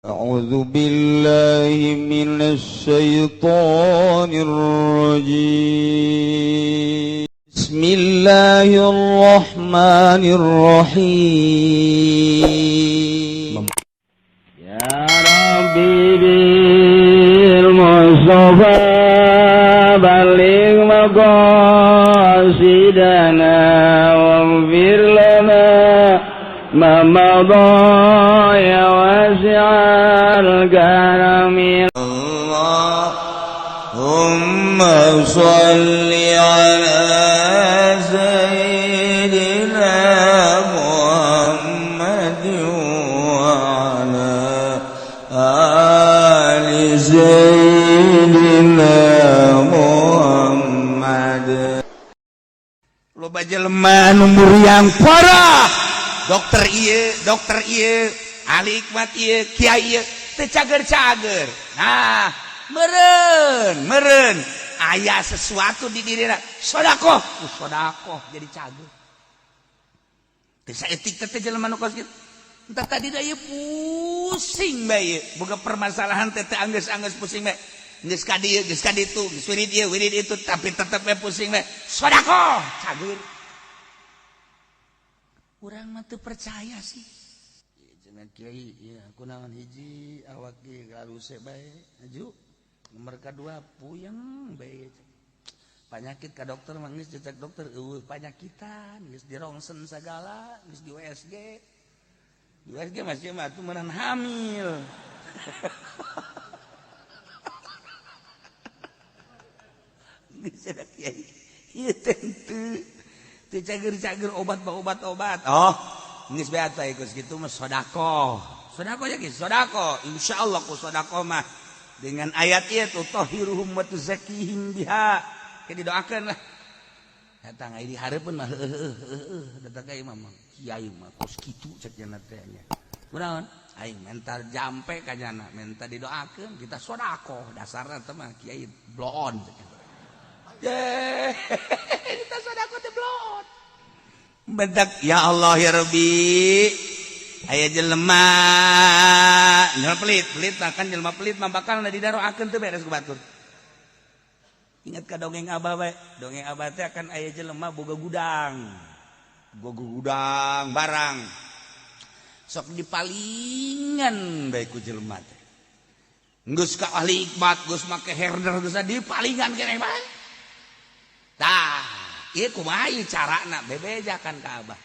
أعوذ بالله من الشيطان الرجيم. بسم الله الرحمن الرحيم. يا ربي بالمصطفى بلغ مقاصدنا واغفر لنا ما مضى يا واسع الكرم. اللهم صل على سيدنا محمد وعلى آل سيدنا محمد. Loba jelema anu muriang parah, dokter ieu, dokter ieu, ahli hikmat ieu, kiai ieu, teu cager-cager. Nah, meren meren aya sesuatu di dirina, sodakoh ku sodakoh jadi cager. Teu saeutik teh jelema nu kos kitu. Entah tadi da ieu pusing bae boga permasalahan teh, teh anggeus-anggeus pusing bae. Geus ka dieu, geus ka ditu, geus wirid ieu, wirid itu, tapi tetep bae pusing bae. Sodakoh cager. Urang mah teu percaya sih. Cenah kiai, ieu kunaon? Hiji, awak ge laluse bae. Aju nomor kadua, puyeng bae. Penyakit ka dokter mah geus dicek dokter eueuh panyakitan, geus dirongsen sagala, geus di USG. Di USG masih mah atuh meunang hamil. Geus cenah kiai, ieu teh teu teu cager-cager obat obat obat. Oh, geus bae atuh geus kitu mah sedekah. Sedekah ya geus sedekah. Insyaallah ku sedekah mah dengan ayat ieu tuh tahiruhum wa tuzakkihim biha. Ke didoakeun lah. Datang ai di hareupeun mah heueuh heueuh, datang ka imam mah kiai mah kos kitu cek cenah teh nya. Kunaon? Aing mental jampe ka nyana, minta didoakeun, kita sedekah dasarna teh mah kiai bloon cek. Ye, kita sedekah teh bloon. Bentak ya Allah ya Rabbi, aya jelema jelema pelit, pelit mah kan jelema pelit mah bakal didaroakeun teu beres ku batur. Ingat ka dongeng abah bae, dongeng abah teh akan aya jelema boga gudang. Boga gudang barang. Sok dipalingan bae ku jelema teh. Geus ka ahli hikmat, geus make herder, geus dipalingan keneh bae. Tah, ieu kumaha ieu carana bebejakan ka abah.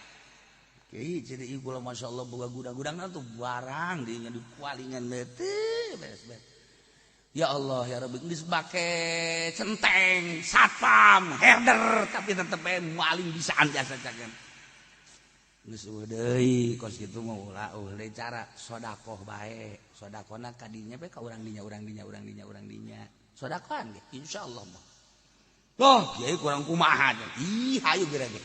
Kiai jadi ieu kula masyaallah boga gudang-gudangna tuh barang dinya dipalingan teh beres-beres. Ya Allah ya Rabbi, geus make centeng, satpam, herder, tapi tetep bae maling bisaan jasa cagen. Geus eueuh deui kos kitu mah ulah eueuh deui cara sodakoh bae. Sodakohna ka dinya bae ka urang dinya, urang dinya, urang dinya, urang dinya. Sodakohan ge insyaallah mah. Loh, kiai kurang kumaha. Ih, hayu geura ge.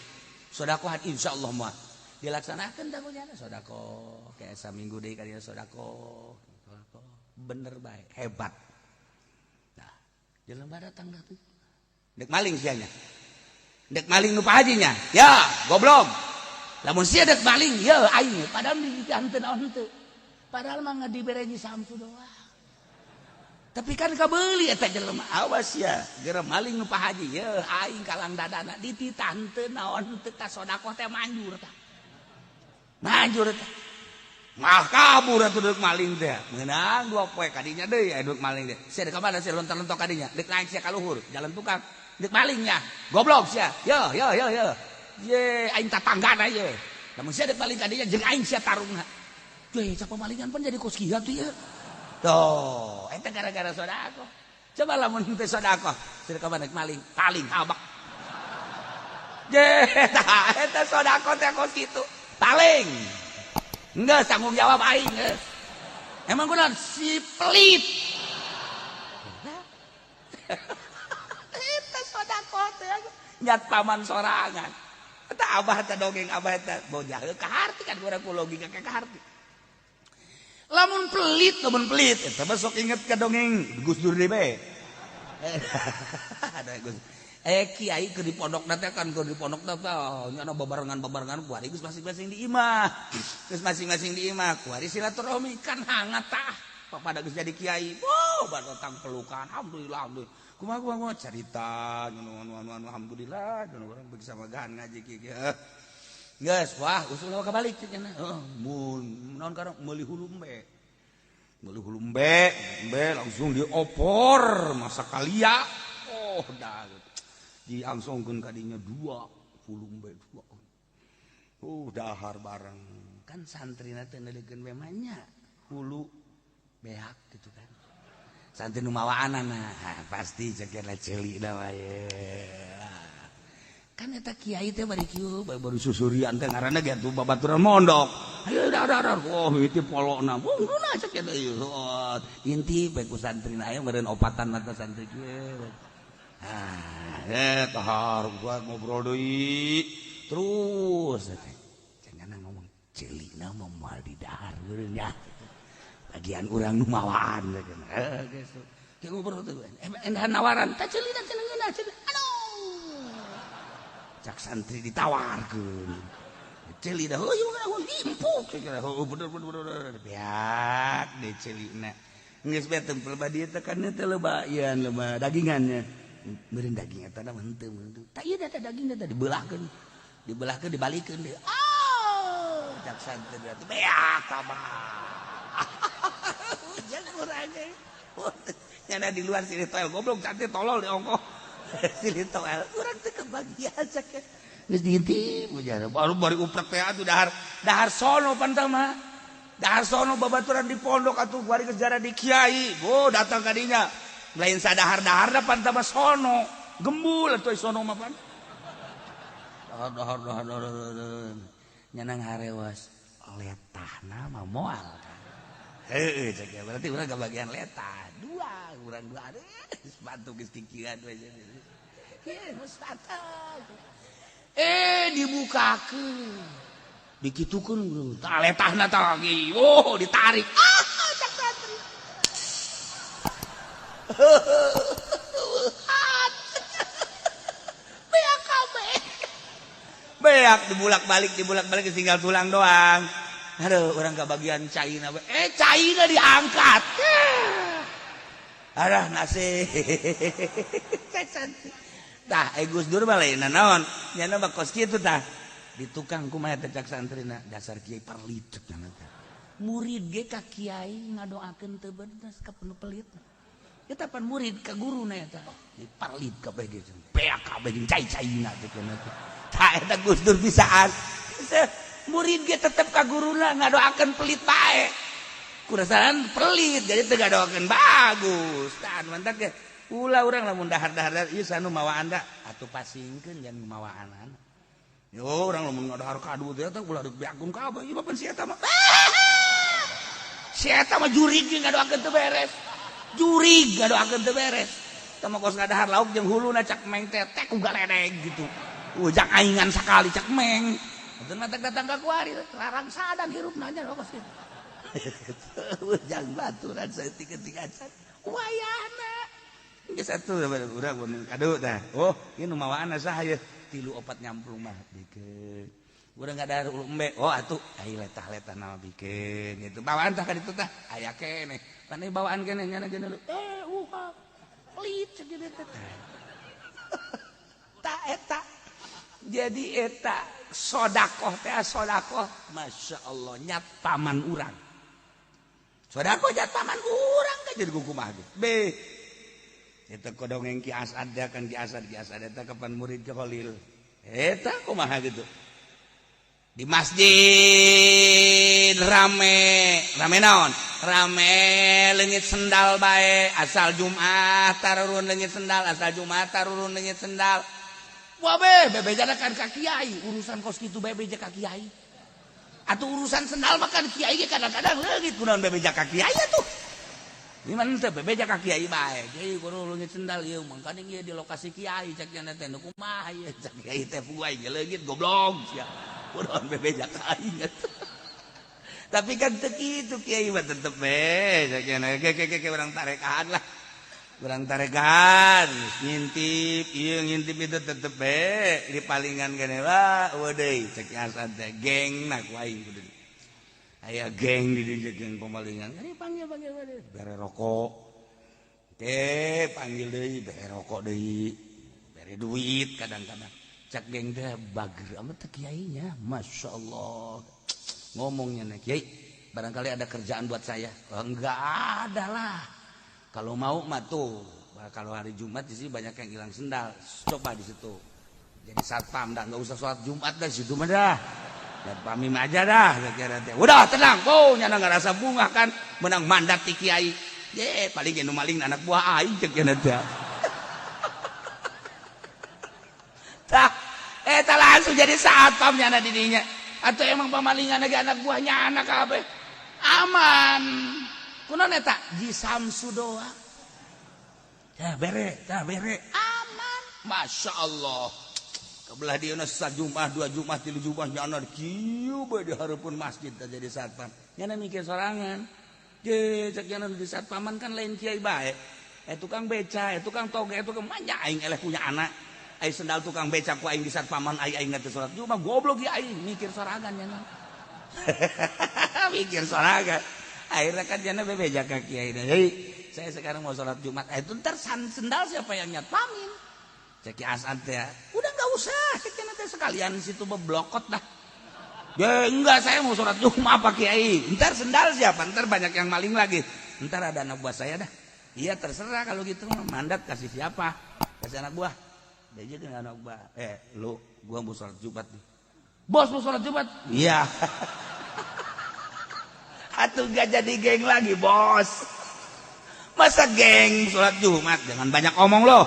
Sodakohan insyaallah mah. Dilaksanakeun tah kunyana sodakoh. Kayak saminggu deui ka dinya sodakoh. Sodakoh. Bener bae, hebat. Nah, jelema datang dah tuh. Dek maling sia nya. Dek maling nu Pak Haji nya. Ya, goblok. Lamun sia dek maling, ya aing padahal di henteu naon henteu. Padahal mah dibere Samsu doang. Tapi kan kabeuli eta jelema, awas ya, geura maling nu Pak Haji, ya aing kalang dadana dititah henteu naon henteu ta sodakoh teh manjur tah. Manjur teh. Mah kabur atuh deuk maling teh. Meunang dua poe kadinya deui aya deuk maling teh. Sia deuk ka mana sia lontar-lontok kadinya? Deuk naik sia ka luhur, jalan tukang. Deuk malingnya. Goblok sia. Yo yo yo yo. Ye aing tatanggana ye. Lamun sia deuk maling kadinya jeung aing sia tarungna. Ye, cak pemalingan pan jadi kos kieu tuh ye. Tuh, eta gara-gara sodakoh. Coba lamun teu sodakoh, sia ka mana maling, paling habak. Ye, tah eta sodakoh teh kos kitu. Paling. Enggak tanggung jawab aing geus. Emang kunaon si pelit. Eta sodakoh teh nyat paman sorangan. Eta abah teh dongeng abah teh bojah ka harti kan urang ku logika ka harti. Lamun pelit, lamun pelit, eta mah sok inget ka dongeng Gus Dur deui bae. Ada Gus. Kiai keur di pondok teh kan keur di pondok teh nya babarengan-babarengan kuari geus masing-masing di imah. Geus masing-masing di imah kuari silaturahmi kan hangat tah. Pada geus jadi kiai. Wow, batang pelukan. Alhamdulillah, alhamdulillah. Kumaha kumaha carita anu anu anu alhamdulillah urang beuki samagaan ngaji kieu. Geus, wah usul kabalik cenah. Heeh, mun naon karena meuli hulu embe. Meuli hulu embe, embe langsung diopor masak kalia. Oh, dah. Diangsongkeun ka dinya dua hulu embe dua. Dahar bareng. Kan santrina teh neuleukeun we mah nya hulu beak gitu kan. Santri nu mawaanana pasti ceukna ceuli da wae. Kan eta kiai teh bari kieu baru susurian teh ngaranna ge atuh babaturan mondok. Ayo dar oh itu polona. Bungkuna cek eta ieu. Inti bae ku santrina aya meureun opatan mata santri kieu. Ah, tahar gua ngobrol deui. Terus teh cenah ngomong ceulina mah moal didahar meureun nya. Bagian urang nu mawaan cenah. Geus. Ke ngobrol teh endah nawaran teh ceulina cenah ngeunah cenah. Aduh. Cak santri ditawarkeun. Ceulina heuh ieu mah impuk cenah. Heuh bener bener bener. Beak deui ceulina. Geus bae tempel ba dieu teh kan teh loba ieu loba dagingannya. Meureun daging eta mah henteu meureun. Tah ieu teh daging teh dibelahkeun. Dibelahkeun dibalikeun deui. Ah, cak santri berarti beak tambah. Hujan urang ge. Nyana di luar sini toel goblok cantik tolol di ongkoh. Sini toel urang teh kebagian cak. Geus diintip hujan. Baru bari uprek teh atuh dahar dahar sono pan tah mah. Dahar sono babaturan di pondok atuh bari geus jara di kiai. Oh datang ka dinya. Lain sadahar-dahar pan tah mah sono. Gembul atuh sono mah pan. Dahar dahar dahar dahar. Nyanang harewas letahna mah moal kan. Heeh cek berarti urang kebagian letah. Dua urang dua aduh sepatu geus kikieuan we. Ieu geus sepatu. Dibukakeun. Dikitukeun tah letahna tah lagi. Oh, ditarik. Ah, cak santri. Beak kabeh. Beak dibulak-balik tinggal tulang doang. Aduh, orang kebagian caina. Caina diangkat. Arah nasi. Tah, Gus Dur mah lain naon? Nyana mah kos kitu tah. Di tukang kumaha teh cak santrina dasar kiai perlit cek teh. Murid ge ka kiai ngadoakeun teu bener ka penuh pelit. Eta pan murid ka guruna eta. Di perlit kabeh ge. Beak kabeh jeung cai-caina teh cenah teh. Tah eta Gus Dur bisaan. Murid ge tetep ka guruna ngadoakeun pelit bae. Kurasaran pelit jadi teu ngadoakeun bagus. Tah mantak ge ulah urang lamun dahar-dahar ieu sanu mawaan da atuh pasingkeun jangan mawaanana. Yo urang lamun ngadahar kadu teh eta ulah dibeakkeun kabeh ieu mah pan si eta mah. Si eta mah jurig ge ngadoakeun teu beres. Jurig ngadoakeun teu beres. Tah mah kos ngadahar lauk jeung huluna cak meng teh teh ku galedeg gitu. Ujang aingan sakali cak meng. Atuh matak datang ka kuari larang sadang hirupna nya kos kitu. Ujang baturan saeutik-eutik acan. Wayahna. Geus atuh urang mun kadu tah. Oh, ieu nu mawaanna saha ieu? 3 4 nyamplung mah bikeun. Urang ngadahar ulu embe. Oh atuh ai letah-letah na bikeun gitu. Bawaan tah ka ditu tah aya keneh. Pan bawaan keneh nyana geus uhap. Pelit cek teh. Ta eta. Jadi eta sodakoh teh sodakoh Masya Allah nyat paman urang. Sodakoh nyat paman urang kan jadi kumaha ge. Be. Eta kodongeng Ki Asad kan Ki Asad eta kapan murid ke Khalil. Eta kumaha gitu. Di masjid rame, rame naon? Rame leungit sendal bae asal Jumat tarurun leungit sendal, asal Jumat tarurun leungit sendal. Wah be, bebejana kan ka kiai, urusan kos kitu bebeja ka kiai. Atuh urusan sendal mah kan kiai ge kadang-kadang leungit kunaon bebeja ka kiai atuh. Gimana teh bebeja ka kiai bae. Kiai kudu leungit sendal ieu mangkaning ieu di lokasi kiai cak nya teh nu kumaha ieu cak kiai teh fuai ge leungit goblok sia. Kunaon bebeja ka aing atuh. Tapi kan teu kitu kiai mah tetep be cak nya ge ge ge urang tarekaan lah. Urang tarekan ngintip, ieu ngintip itu tetep be di palingan kene wah eueuh deui cek Hasan teh geng na ku aing kudu. Aya geng di dieu geng pemalingan. Ini panggil panggil panggil bere rokok. Oke, panggil deui bere rokok deui. Bere duit kadang-kadang. Cek geng teh bager amat teh kiainya, Masya Allah. Ngomongnya nih, kiai, barangkali ada kerjaan buat saya. Oh, enggak ada lah. Kalau mau mah tuh, kalau hari Jumat di sini banyak yang hilang sendal. Coba di situ. Jadi satpam dah, nggak usah sholat Jumat dah situ mah dah. Dan pamim aja dah kira teh. Udah tenang, oh nyana ngerasa bunga kan menang mandat ti kiai. Ye, paling nu maling anak buah aing cek nya teh. Tah, eta langsung jadi satpam nyana di dinya. Atau emang pamalingan lagi anak buahnya anak kabeh. Aman. Kunaon eta? Ji Samsu doa. Tah bere, aman. Masya Allah. Kebelah dia sajumat, dua Jumat, tilu Jumat nyana kieu bae di hareupeun masjid teh jadi satpam. Nyana mikir sorangan. Je cek nyana di satpaman kan lain kiai bae. Tukang beca, tukang toge, tukang manja aing eleh punya anak. Ai sendal tukang beca ku aing di satpaman ai aing teh salat Jumat goblok ya aing mikir sorangan nyana. Mikir sorangan. Akhirnya kan jana bebeja ka kiai. Hei, saya sekarang mau sholat Jumat. Itu ntar sendal siapa yang nyatpamin? Cek Ki Asad teh. Udah nggak usah, cek nanti sekalian situ beblokot dah. Ya enggak, saya mau sholat Jumat Pak Kiai. Ntar sendal siapa? Ntar banyak yang maling lagi. Ntar ada anak buah saya dah. Iya terserah kalau gitu mandat kasih siapa? Kasih anak buah. Dia aja dengan anak buah. Lu, gua mau sholat Jumat nih. Bos mau sholat Jumat? Iya. Atuh gak jadi geng lagi bos. Masa geng sholat Jumat? Jangan banyak omong loh.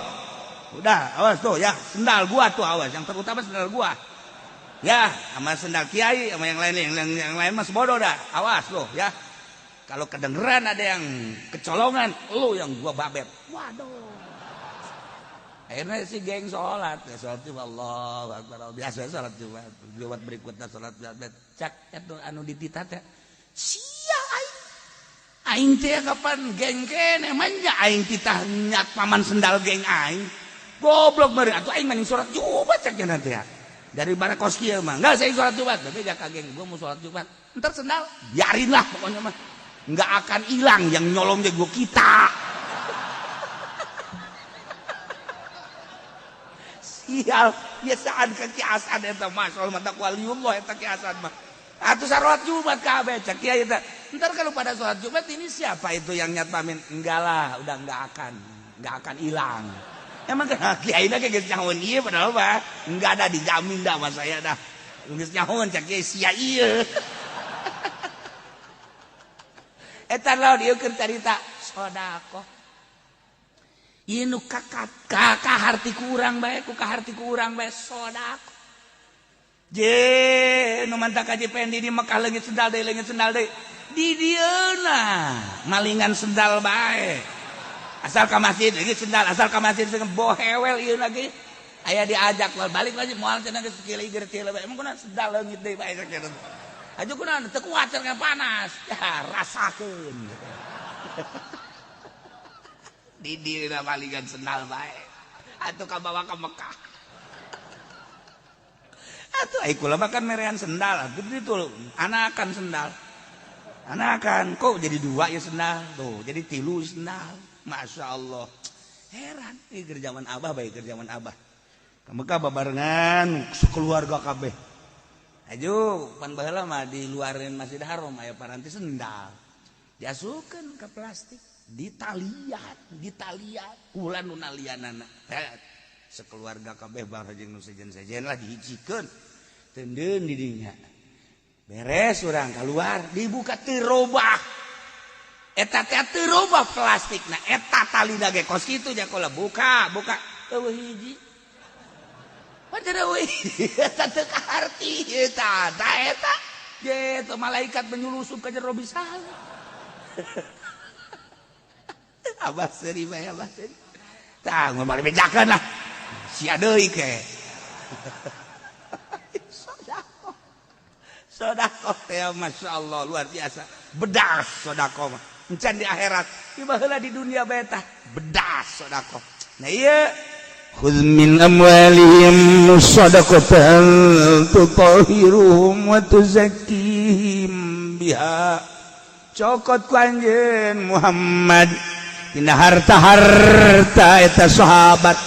Udah, awas tuh ya, sendal gua tuh awas. Yang terutama sendal gua. Ya, sama sendal kiai, sama yang lain, yang lain mas bodoh dah. Awas loh ya. Kalau kedengeran ada yang kecolongan, lu yang gua babet. Waduh. Akhirnya si geng sholat, ya sholat Jumat, Allah Akbar. Biasa sholat Jumat. Jumat berikutnya sholat Jumat. Cak itu anu ditita teh. Sia aing. Aing teh kapan geng kene manja aing titah nyat paman sendal geng aing. Goblok meureun atuh aing mending sholat Jumat cek nya teh. Dari barakos kieu mah enggak saya sholat Jumat, tapi ka geng gua mau sholat Jumat. Entar sendal biarin lah pokoknya mah. Enggak akan hilang yang nyolongnya gua kita. Sial, biasaan ka Ki Asad eta mah soal mata waliullah eta Ki Asad mah. Atuh salat Jumat kabeh cek kiai eta. Ntar kalau pada sholat Jumat ini siapa itu yang nyatpamin? Enggak lah, udah enggak akan hilang. Emang kan kiai na geus nyahoan ieu padahal mah enggak ada dijamin dah sama saya dah. Geus nyahoan cek kiai sia ieu. Eta lawan ieu keur carita sedekah. Ieu nu kaharti ku urang bae, ku kaharti ku urang bae sedekah. Je, nu mantak Haji Pendi di Mekah leungit sendal deui Di dieuna malingan sendal bae. Asal ka masjid leungit sendal, asal ka masjid bohewel ieu lagi. Aya diajak balik lagi moal cenah geus kieu kieu bae. Emang kunaon sendal leungit deui bae sakitu. Aju kunaon teu kuat cenah panas. Ya rasakeun. Di dieuna malingan sendal bae. Atuh kabawa ka Mekah. Atuh ai kula mah kan merean sendal, gede tuh anakan sendal. Anakan kok jadi dua ya sendal tuh, jadi tilu sendal. Masya Allah. Heran ieu keur zaman abah bae keur zaman abah. Ka Mekah babarengan sekeluarga kabeh. Aju pan baheula mah di luareun Masjid Haram aya paranti sendal. Diasupkeun ka plastik, ditalian, ditalian kula nu nalianana. Sekeluarga kabeh bareng jeung nu sejen-sejen lah dihijikeun. Tendeun di dinya. Beres urang keluar dibuka teu robah. Eta teh teu robah plastikna, eta talina ge kos kitu nya kola buka, buka eueuh hiji. Padahal eueuh eta teu kaharti eta, ta eta. Ye teu malaikat menyulusup ka jero bisa. Abah seuri bae abah seuri. Tah ngomong bejakeun lah. Sia deui ke. Sedekah. Sedekah teh Masya Allah luar biasa. Bedas sedekah mah. Encan di akhirat. Ieu baheula di dunia bae tah bedas sedekah. Nah ieu khudz min amwalihim shadaqatan tutahhiruhum wa tuzakkihim biha. Cokot ku anjeun Muhammad dina harta-harta eta sahabat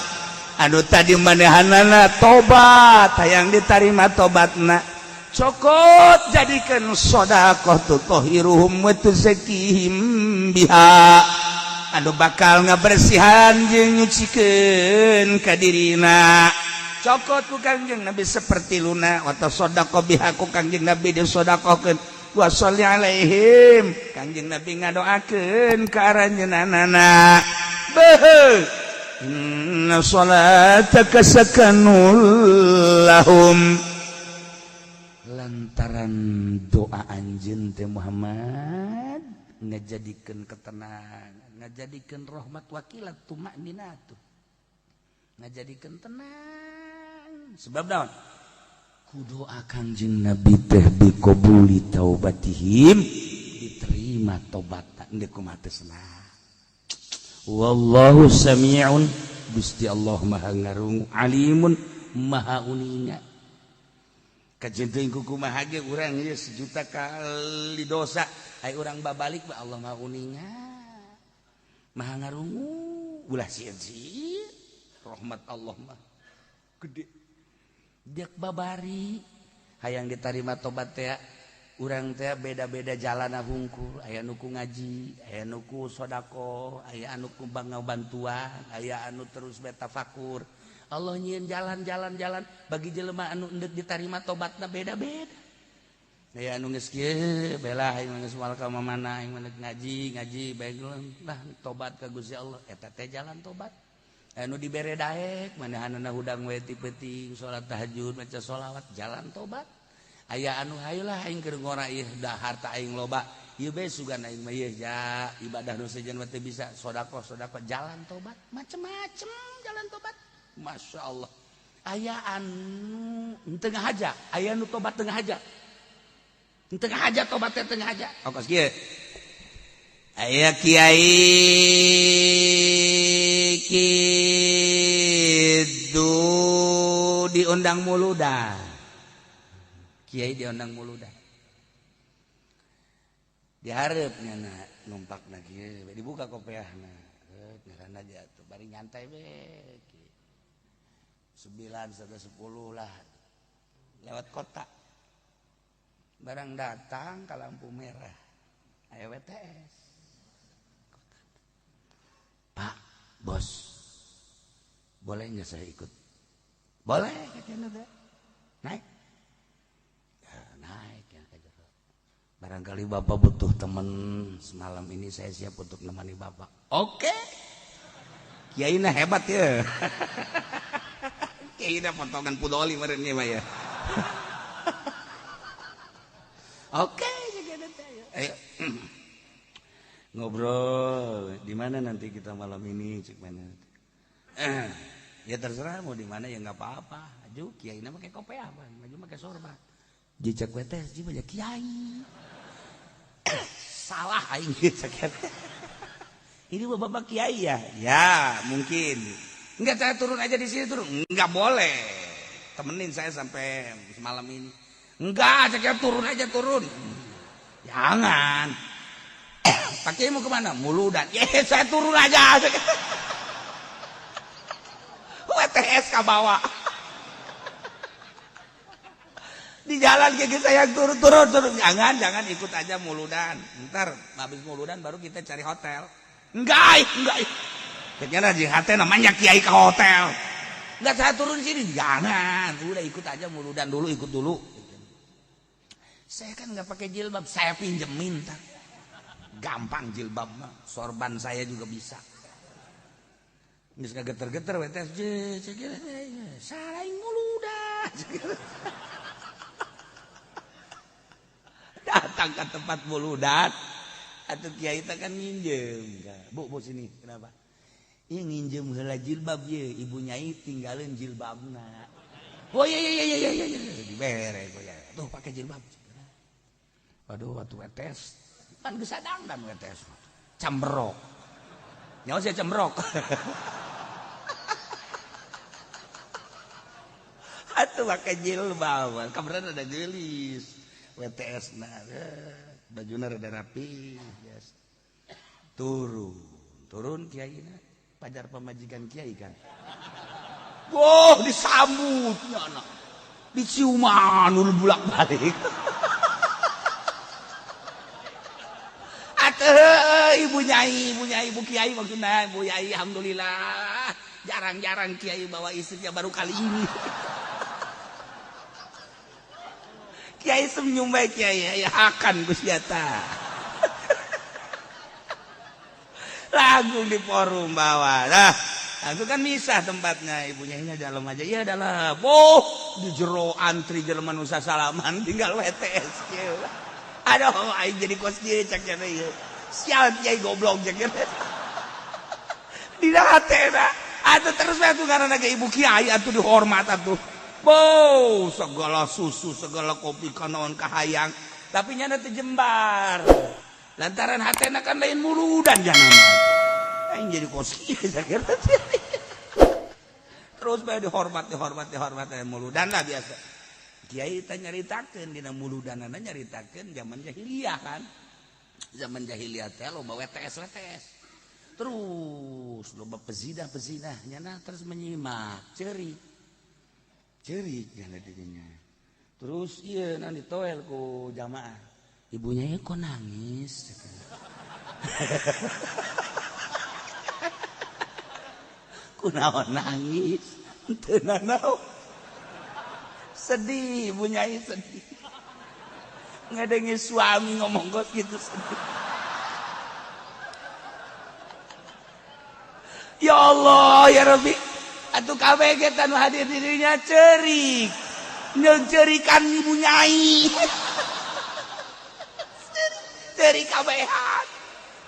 anu tadi manehanana tobat hayang ditarima tobatna, cokot jadikan sedekah tutahhiruhum wa tuzakkihim biha, anu bakal ngabersihan jeung nyucikeun ka dirina. Cokot ku Kangjeng Nabi seperti luna wa tasaddaqo biha, ku Kangjeng Nabi disedekahkeun, wa sholli alaihim, Kangjeng Nabi ngadoakeun ka aranjeunana. Beuh, inna salataka sakanul lahum, lantaran doa anjeun teh Muhammad ngajadikeun ketenangan, ngajadikeun rahmat, wakilat tumakninatu, ngajadikeun tenang. Sebab naon? Ku doa Kangjeng Nabi teh biqabuli taubatihim, diterima tobat ndek kumaha teh senang. Wallahu sami'un, Gusti Allah maha ngarungu, alimun, maha uninga. Kajeun teuing kumaha ge urang ieu sejuta kali dosa, ai urang babalik ba Allah maha uninga, maha ngarungu. Ulah sieun, rahmat Allah mah gede. Diak babari hayang diterima tobat teh urang teh beda-beda jalan hungkul. Aya nu ku ngaji, aya nu ku sodako, aya anu ku bangga bantuan, aya anu terus betafakur. Allah nyieun jalan-jalan jalan bagi jelema anu endek diterima tobatna beda-beda. Aya anu geus kieu bela, aing geus moal ka mana, aing mah ngaji ngaji bae lah tobat ka Gusti Allah, eta teh jalan tobat. Anu dibere daek manehanana hudang we ti peuting salat tahajud, maca sholawat, jalan tobat. Aya anu hayulah aing keur ngora ieu da harta aing loba ieu bae, sugan aing mah ieu ja ibadah nu sejen mah teu bisa, sedekah sedekah, jalan tobat. Macem-macem jalan tobat, Masya Allah. Aya anu tengah aja, aya anu tobat tengah aja, tengah aja tobat teh tengah aja. Oh, kos kieu, aya kiai kitu diundang muludan, kiai diundang muludan, diharapnya na numpak na kieu, dibuka kopiahna ngaran aja tuh bari nyantai be. 9.30 lah lewat kota, barang datang ke lampu merah aya WTS. "Pak Bos, boleh nggak saya ikut?" "Boleh," katanya. Naik ya, naik ya. "Barangkali Bapak butuh teman semalam ini, saya siap untuk nemani Bapak." Oke, kiai nah hebat ya, kiai nah potongan pudoli meureun mah ya. Oke, ayo ngobrol. "Di mana nanti kita malam ini?" Cik mana ya, "Terserah mau di mana ya, nggak apa-apa." Aju kiai nama pakai kopiah apa, maju pakai sorban, jejak WTS ji banyak kiai. "Salah aing," cek, "ini bapak kiai ya?" "Ya mungkin." "Enggak, saya turun aja di sini." "Turun enggak boleh, temenin saya sampai semalam ini." "Enggak," cek, "turun aja, turun." "Jangan." "Pak Kiai mau kemana?" "Muludan." "Ya saya turun aja." WTS ke bawah di jalan kayak saya turun, turun, turun. "Jangan, jangan, ikut aja muludan, ntar habis muludan baru kita cari hotel." "Enggak, enggak." Kayaknya di hati namanya kiai ke hotel. "Enggak, saya turun sini." "Jangan, udah ikut aja muludan dulu, ikut dulu." "Saya kan nggak pakai jilbab." "Saya pinjemin ntar, gampang jilbab mah, sorban saya juga bisa." Geus geter-geter WTS, salah muludan. Datang ke tempat muludan atau kiai teh kan nginjem. "Bu, bu, sini." "Kenapa?" "Iya, nginjem heula jilbab ye, ibu nyai tinggalin jilbabna." "Oh iya iya iya iya iya." Dibere ya. "Tuh, pakai jilbab." Waduh, waktu WTS kan geus sadang dan WTS. Camberok. Nyawa sia camberok. Atuh make jilbab, kamarana ada geulis. WTS na bajuna rada rapi, biasa. Turun, turun kiaina, pajar pamajikan kiai kan. Wah, disambutnya anak. Diciuman ul bulak-balik. Atuh ibu nyai, ibu kiai maksudna, ibu nyai alhamdulillah. Jarang-jarang kiai bawa istrinya baru kali ini. Kiai senyum bae kiai, ya akan Gusti eta. Lagu di forum bawah. Nah, itu kan misah tempatnya, ibunya ini dalam aja. Iya dalam. Oh, di jero antri jelema nu salaman tinggal WTS kieu. Aduh, aing jadi kos kieu cak cenah ieu. Sial kiai goblok cak cenah. Dina hatena. Atuh terus we atuh ngaranna ge ibu kiai atuh dihormat atuh. Bow, segala susu, segala kopi kanaon kahayang, tapi nyana teu jembar. Lantaran hatena kan lain muludan jangan. Aing jadi kos kieu cak cenah. Terus bae dihormat, dihormat, dihormat muludan lah biasa. Kiai teh nyaritakeun dina muludanana nyaritakeun zaman jahiliyah kan. Zaman jahiliyah teh loba WTS WTS. Terus loba pezinah-pezinah nyana terus menyimak, ceurik. Ceurik nyana dirinya. Terus ieu na ditoel ku jamaah. Ibunya ya kok nangis. Kunaon nangis? Teu nanaon. Sedih, ibu nyai sedih. Ngadengi suami ngomong kos gitu sedih. Ya Allah, ya Rabbi. Atuh kabeh ge tanu hadir dirinya cerik. Nyeungceurikan ibu nyai. Cerik kabehan.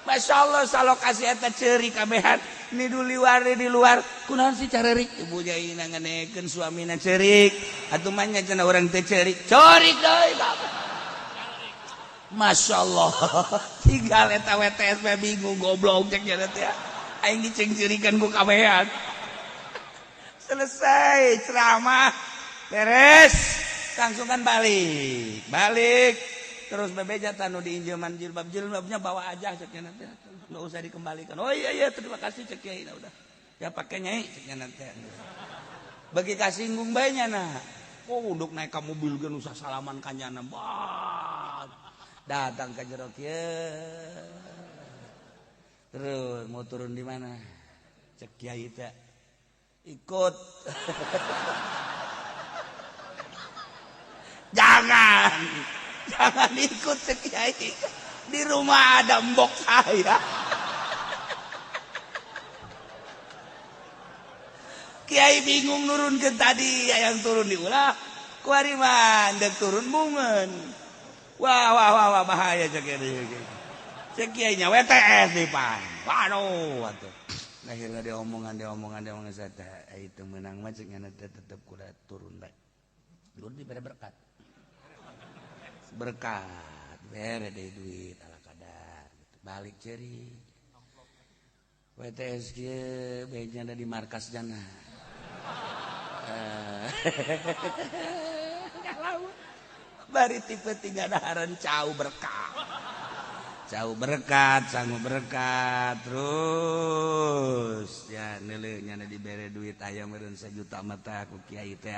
Masya Allah salokasi eta cerik kabehan. Ni luar di luar kunaon sih carerik ibu nyai nanganekeun suamina cerik atuh mah nya cenah urang teh cerik cerik deui bapak. Masya Allah tinggal eta WTS we bingung goblok cek nya teh aing dicengcirikan ku kabehan. Selesai ceramah beres langsung kan balik balik terus bebeja tanu diinjeman jilbab jilbabnya bawa aja cek nya teh nggak usah dikembalikan. Oh iya iya terima kasih cek kiai nah, udah ya pakai nyai cek nya nanti bagi kasinggung bae nya nah. Oh untuk naik ke mobil ge usah salaman ka nyana bah datang ke jero kieu terus mau turun di mana cek kiai teh ikut. Jangan jangan ikut cek kiai, di rumah ada mbok saya. Kiai bingung nurun ke tadi, yang turun diulah kuari mah ndek turun bungeun. Wah wah wah wah bahaya cek kiai. Cek kiai nya WTS di pan. Waduh atuh. Akhirnya dia omongan saya teh itu menang mah cek nyana teh tetep kuda turun bae. Turun dibere berkat. Berkat bere deui duit ala kadar gitu. Balik ceri. WTS kieu beja ada di markas jana. Bari tipe 3 daharan cau berkat. Cau berkat, sangu berkat terus ya neuleuh nyana dibere duit aya meureun 1 juta mata ku kiai teh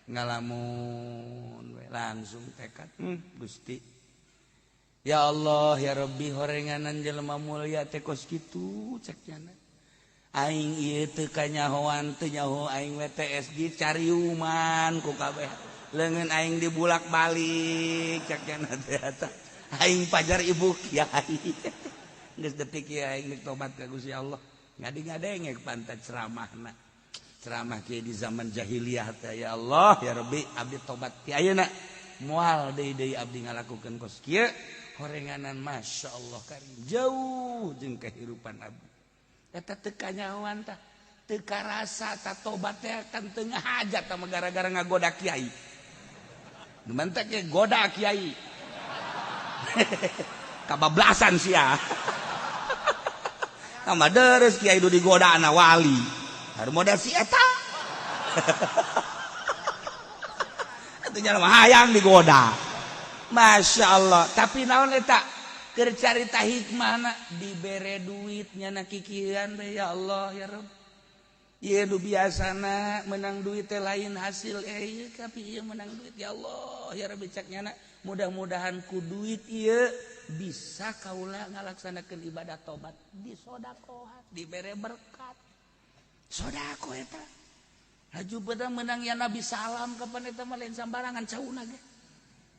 ngalamun we langsung tekad Gusti. Ya Allah ya Rabbi horenganan jelema mulia teh kos kitu cek nyana. Aing ieu teu kanyahoan teu nyaho aing WTS dicariuman ku kabeh. Leungeun aing dibulak-balik cek nyana teh eta. Aing pajar ibu kiai. Geus detik ieu aing geus tobat ka Gusti Allah. Ngadi-ngadenge pantat ceramahna. Ceramah kieu di zaman jahiliyah teh ya Allah ya Rabbi abdi tobat ti ayeuna. Moal deui-deui abdi ngalakukeun kos kieu. Horenganan Masya Allah karim jauh jeung kehidupan abdi. Eta teu kanyahoan tah teu karasa ta tobat teh kan teu ngahajat tah gara-gara ngagoda kiai. Nu mantak ge goda kiai. Kabablasan sia. Tambah deres kiai du digoda anak wali. Harus modal si eta. Atuh nya mah hayang digoda. Masya Allah. Tapi naon eta? Keur carita hikmahna dibere duit nyana kikieuan teh ya Allah ya Rabb. Ieu nu biasana menang duit teh lain hasil ieu tapi ieu menang duit ya Allah ya Rabbi cak nyana mudah-mudahan ku duit ieu bisa kaula ngalaksanakeun ibadah tobat disodakohan dibere berkat sodako eta haju beda menang ya Nabi salam kapan eta mah lain sambarangan cauna ge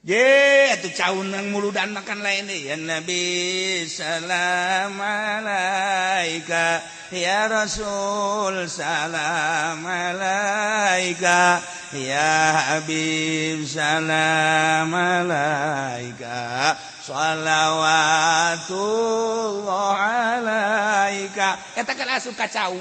ye atuh caunang muludan makan lain deui ya Nabi salam alaika ya Rasul salam alaika ya Habib salam alaika shalawatullah alaika eta kan asup ka cau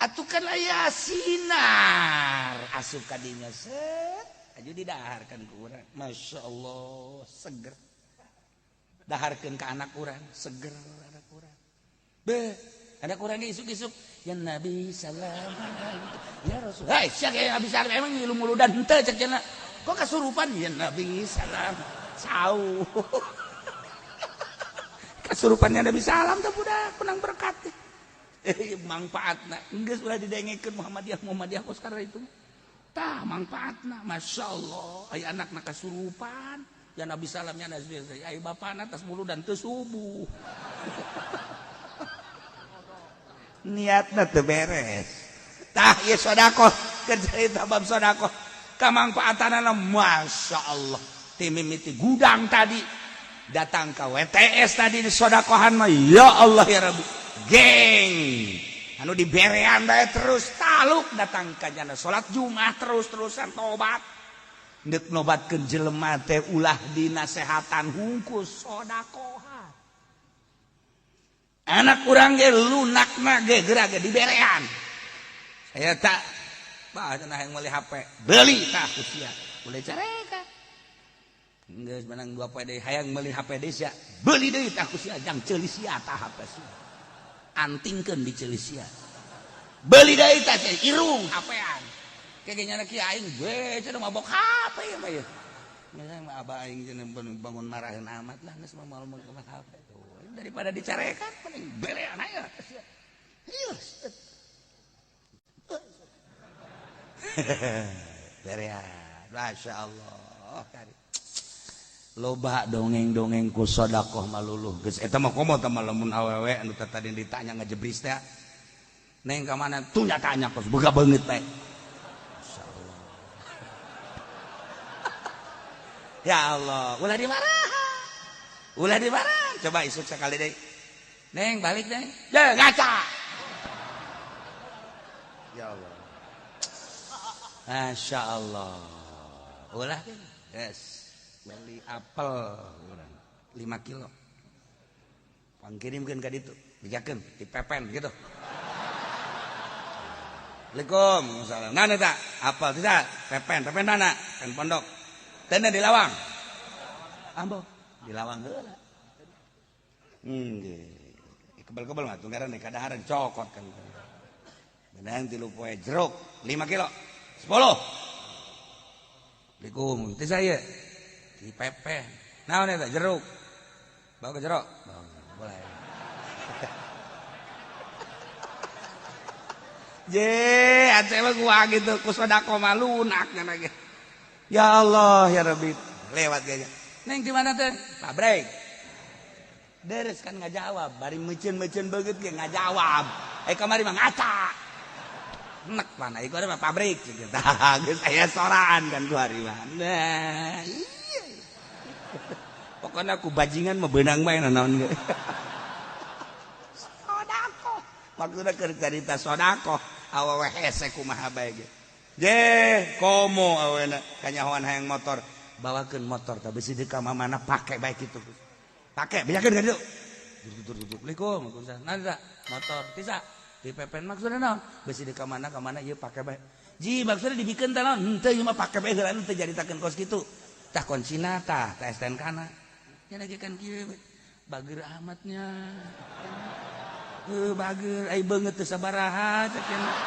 atuh kan aya sinar asup ka dinya set aju didaharkan ku urang Masya Allah seger daharkeun ka anak urang seger anak urang be anak urang ge isuk-isuk ya Nabi salam ya Rasul hai sia ge Nabi salam emang ngilu muludan henteu cek cenah kok kasurupan ya Nabi salam cau kasurupannya Nabi salam teh budak menang berkat mangfaatna geus ulah didengekeun Muhammadiyah Muhammadiyah kos karena itu tah mangfaatna Masya Allah aya anakna kasurupan ya Nabi salamnya Nabi aya bapana tas muludan teu subuh niatna teu beres tah ieu sedekah keur carita bab sedekah kamangfaatanana Masya Allah ti mimiti gudang tadi datang ka WTS tadi di sodakohan mah ya Allah ya Rabbi geng anu diberean bae terus taluk datang ka jana salat Jumat terus-terusan tobat deuk nobatkeun jelema teh ulah dinasehatan hungkus sodakohan anak urang ge lunakna ge geura ge diberean saya tak bah cenah hayang meuli HP beli tah ku sia boleh careka geus menang 2 poe deui hayang meuli HP deui sia beli deui tah ku sia jang ceuli sia tah HP sia antingkeun di ceuli sia beli deui tah irung HP-an kege nyana kieu aing we cenah mabok HP ieu mah ieu geus mah abah aing cenah bangun maraheun amat lah geus mah moal meuli HP tuh daripada dicarekan mending berean aya sia ieu berean Masya Allah loba dongeng-dongeng ku sodakoh maluluh geus eta mah komo teh lamun awewe anu tadi ditanya ngejebris teh neng ka mana tuh nya tanya kos boga beungeut teh masyaallah ya Allah ulah dimarahan ulah dimarahan coba isuk sekali deui neng balik neng ya ngaca ya Allah Masya Allah ulah yes beli apel 5 kilo pangkirimkeun ka ditu dijakeun dipepen gitu Assalamualaikum salam nah eta apel tidak pepen pepen mana pen pondok teu di lawang ambo di lawang heula nggih kebel-kebel mah tunggaran deui kadaharan cokot kan benang 3 poe jeruk 5 kilo 10 Assalamualaikum teh saya di pepen naon eta jeruk bawa ke jeruk boleh je aceh mah gua gitu ku sedekah mah lunak nya ge ya Allah ya Rabbi lewat ge neng di mana teh pabrik deres kan ngajawab bari meuceun-meuceun beungeut ge ngajawab kamari mah ngaca nek mana ieu mah pabrik gitu tah geus aya soraan kan ku hari mah nah iya pokoknya aku bajingan mah beunang bae naon ge sodakoh maksudna keur carita sodakoh awewe hese kumaha bae ge je komo awena kanyahoan hayang motor bawakeun motor tah bisi di ka mamana pake bae kitu pake bejakeun ka ditu Assalamualaikum waalaikumsalam motor tisa di pepen maksudna naon bisi di ka mana ieu pake bae ji maksudna dibikeun teh naon henteu ieu mah pake bae heula teu jaritakeun kos kitu tah kuncina tah tah STNK na nya lagi kan kieu bager amatnya. Bager ai beungeut teu sabaraha cek cenah.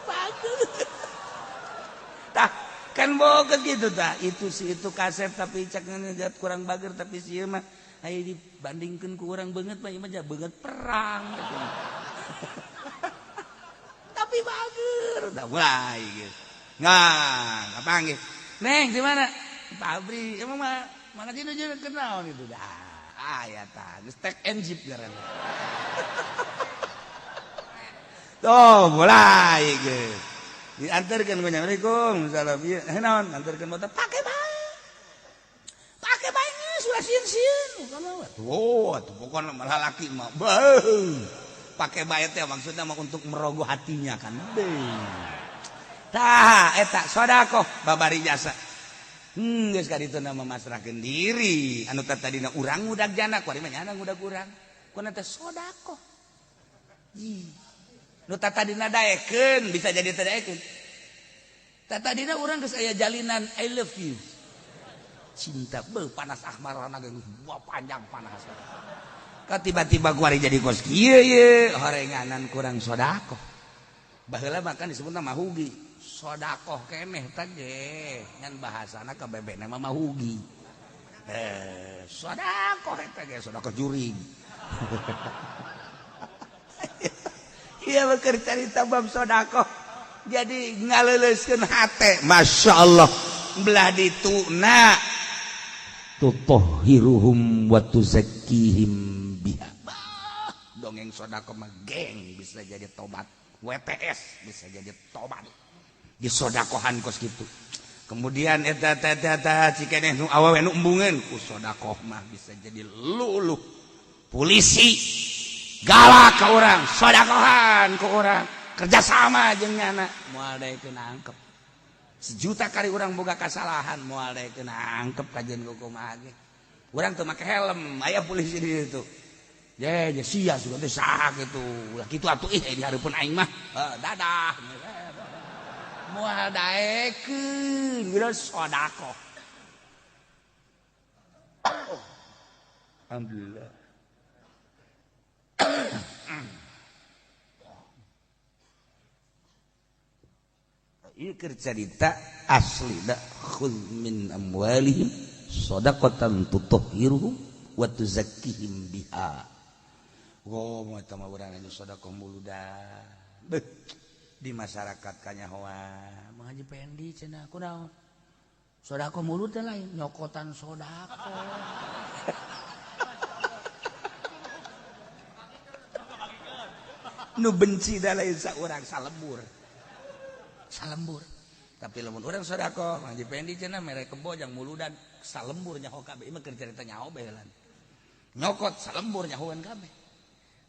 Bager. Tah kan boga gitu tah itu si itu kasep tapi cek kurang bager tapi si ieu mah ai dibandingkeun ku urang beungeut mah ieu mah beungeut perang gitu. Tapi bager tah mulai gitu. Nah, kapanggih. Neng di mana? Pabrik. Emang mah mana sih nuju kenal gitu dah. Aya tah, geus tek and jeep ngaranna. Tuh, mulai geus. Diantarkeun ku Assalamualaikum, salam ieu. Naon antarkeun motor pake bae. Pake bae geus ulah sieun-sieun. Tuh, atuh pokona malah laki mah. Beuh. Pake bae teh maksudna mah untuk merogoh hatinya kan. Beuh. Tah eta sedekah babari jasa. Geus ka ditu mah masrahkeun diri. Anu tadina urang ngudag jana kuari mah nyana ngudag urang. Kuna teh sedekah. Ih. Nu tadina daekeun bisa jadi teu daekeun. Tadina urang geus aya jalinan I love you. Cinta beuh panas ahmarana geus panjang panas. Ka tiba-tiba kuari jadi kos kieu ye horenganan kurang sedekah. Baheula mah kan disebutna mahugi. Sodakoh keneh teh ngan bahasana ka bebekna mah mahugi. Sodakoh eta ge sodakoh jurig. Ieu mah keur carita bab sodakoh. Jadi ngaleuleuskeun hate. Masya Allah. Belah dituna tutahhiruhum wa tuzakkihim biha. Dongeng sodakoh mah geng bisa jadi tobat. WTS bisa jadi tobat. Disodakohan kos gitu. Kemudian eta eta eta cikeneh nu awewe nu embungeun ku sodakoh mah bisa jadi luluh. Polisi galak ka urang, sodakohan ku urang, kerjasama jeung nyana moal daekeun angkep. Sejuta kali urang boga kasalahan moal daekeun angkep kajian kumaha ge. Urang teu make helm, aya polisi di ditu. Ye, sia sugan teh saha kitu. Ulah kitu atuh ih di hareupeun aing mah. Dadah. Moal daekeun geus sedekah. Alhamdulillah. Ieu keur carita asli da khudz min amwalihim shadaqatan tutahhiruhum wa tuzakkihim biha. Oh, moal eta mah urang anu sedekah muludan. Beuh. Di masyarakat kanyahoan Mang Haji Pendi cenah kunaon sedekah mulut teh lain nyokotan sedekah. Nu benci da lain saurang salembur. Salembur. Tapi lamun urang sedekah Mang Haji Pendi cenah mere kebo jang muludan salembur nyaho kabeh. Ieu mah keur carita nyaho bae heula. Nyokot salembur nyahoan kabeh.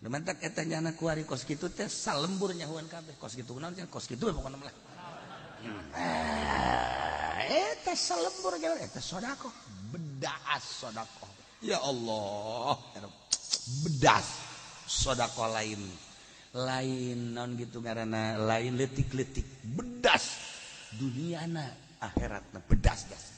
Lumantak eta nyana kuari kos kitu teh salembur nyahuan kabeh. Kos kitu naon cenah kos kitu we pokona mah. Eta salembur nyahuan eta sedekah. Bedas sedekah. Ya Allah, bedas sedekah lain. Lain naon gitu ngaranna, lain leutik-leutik, bedas duniana akhiratna bedas gas.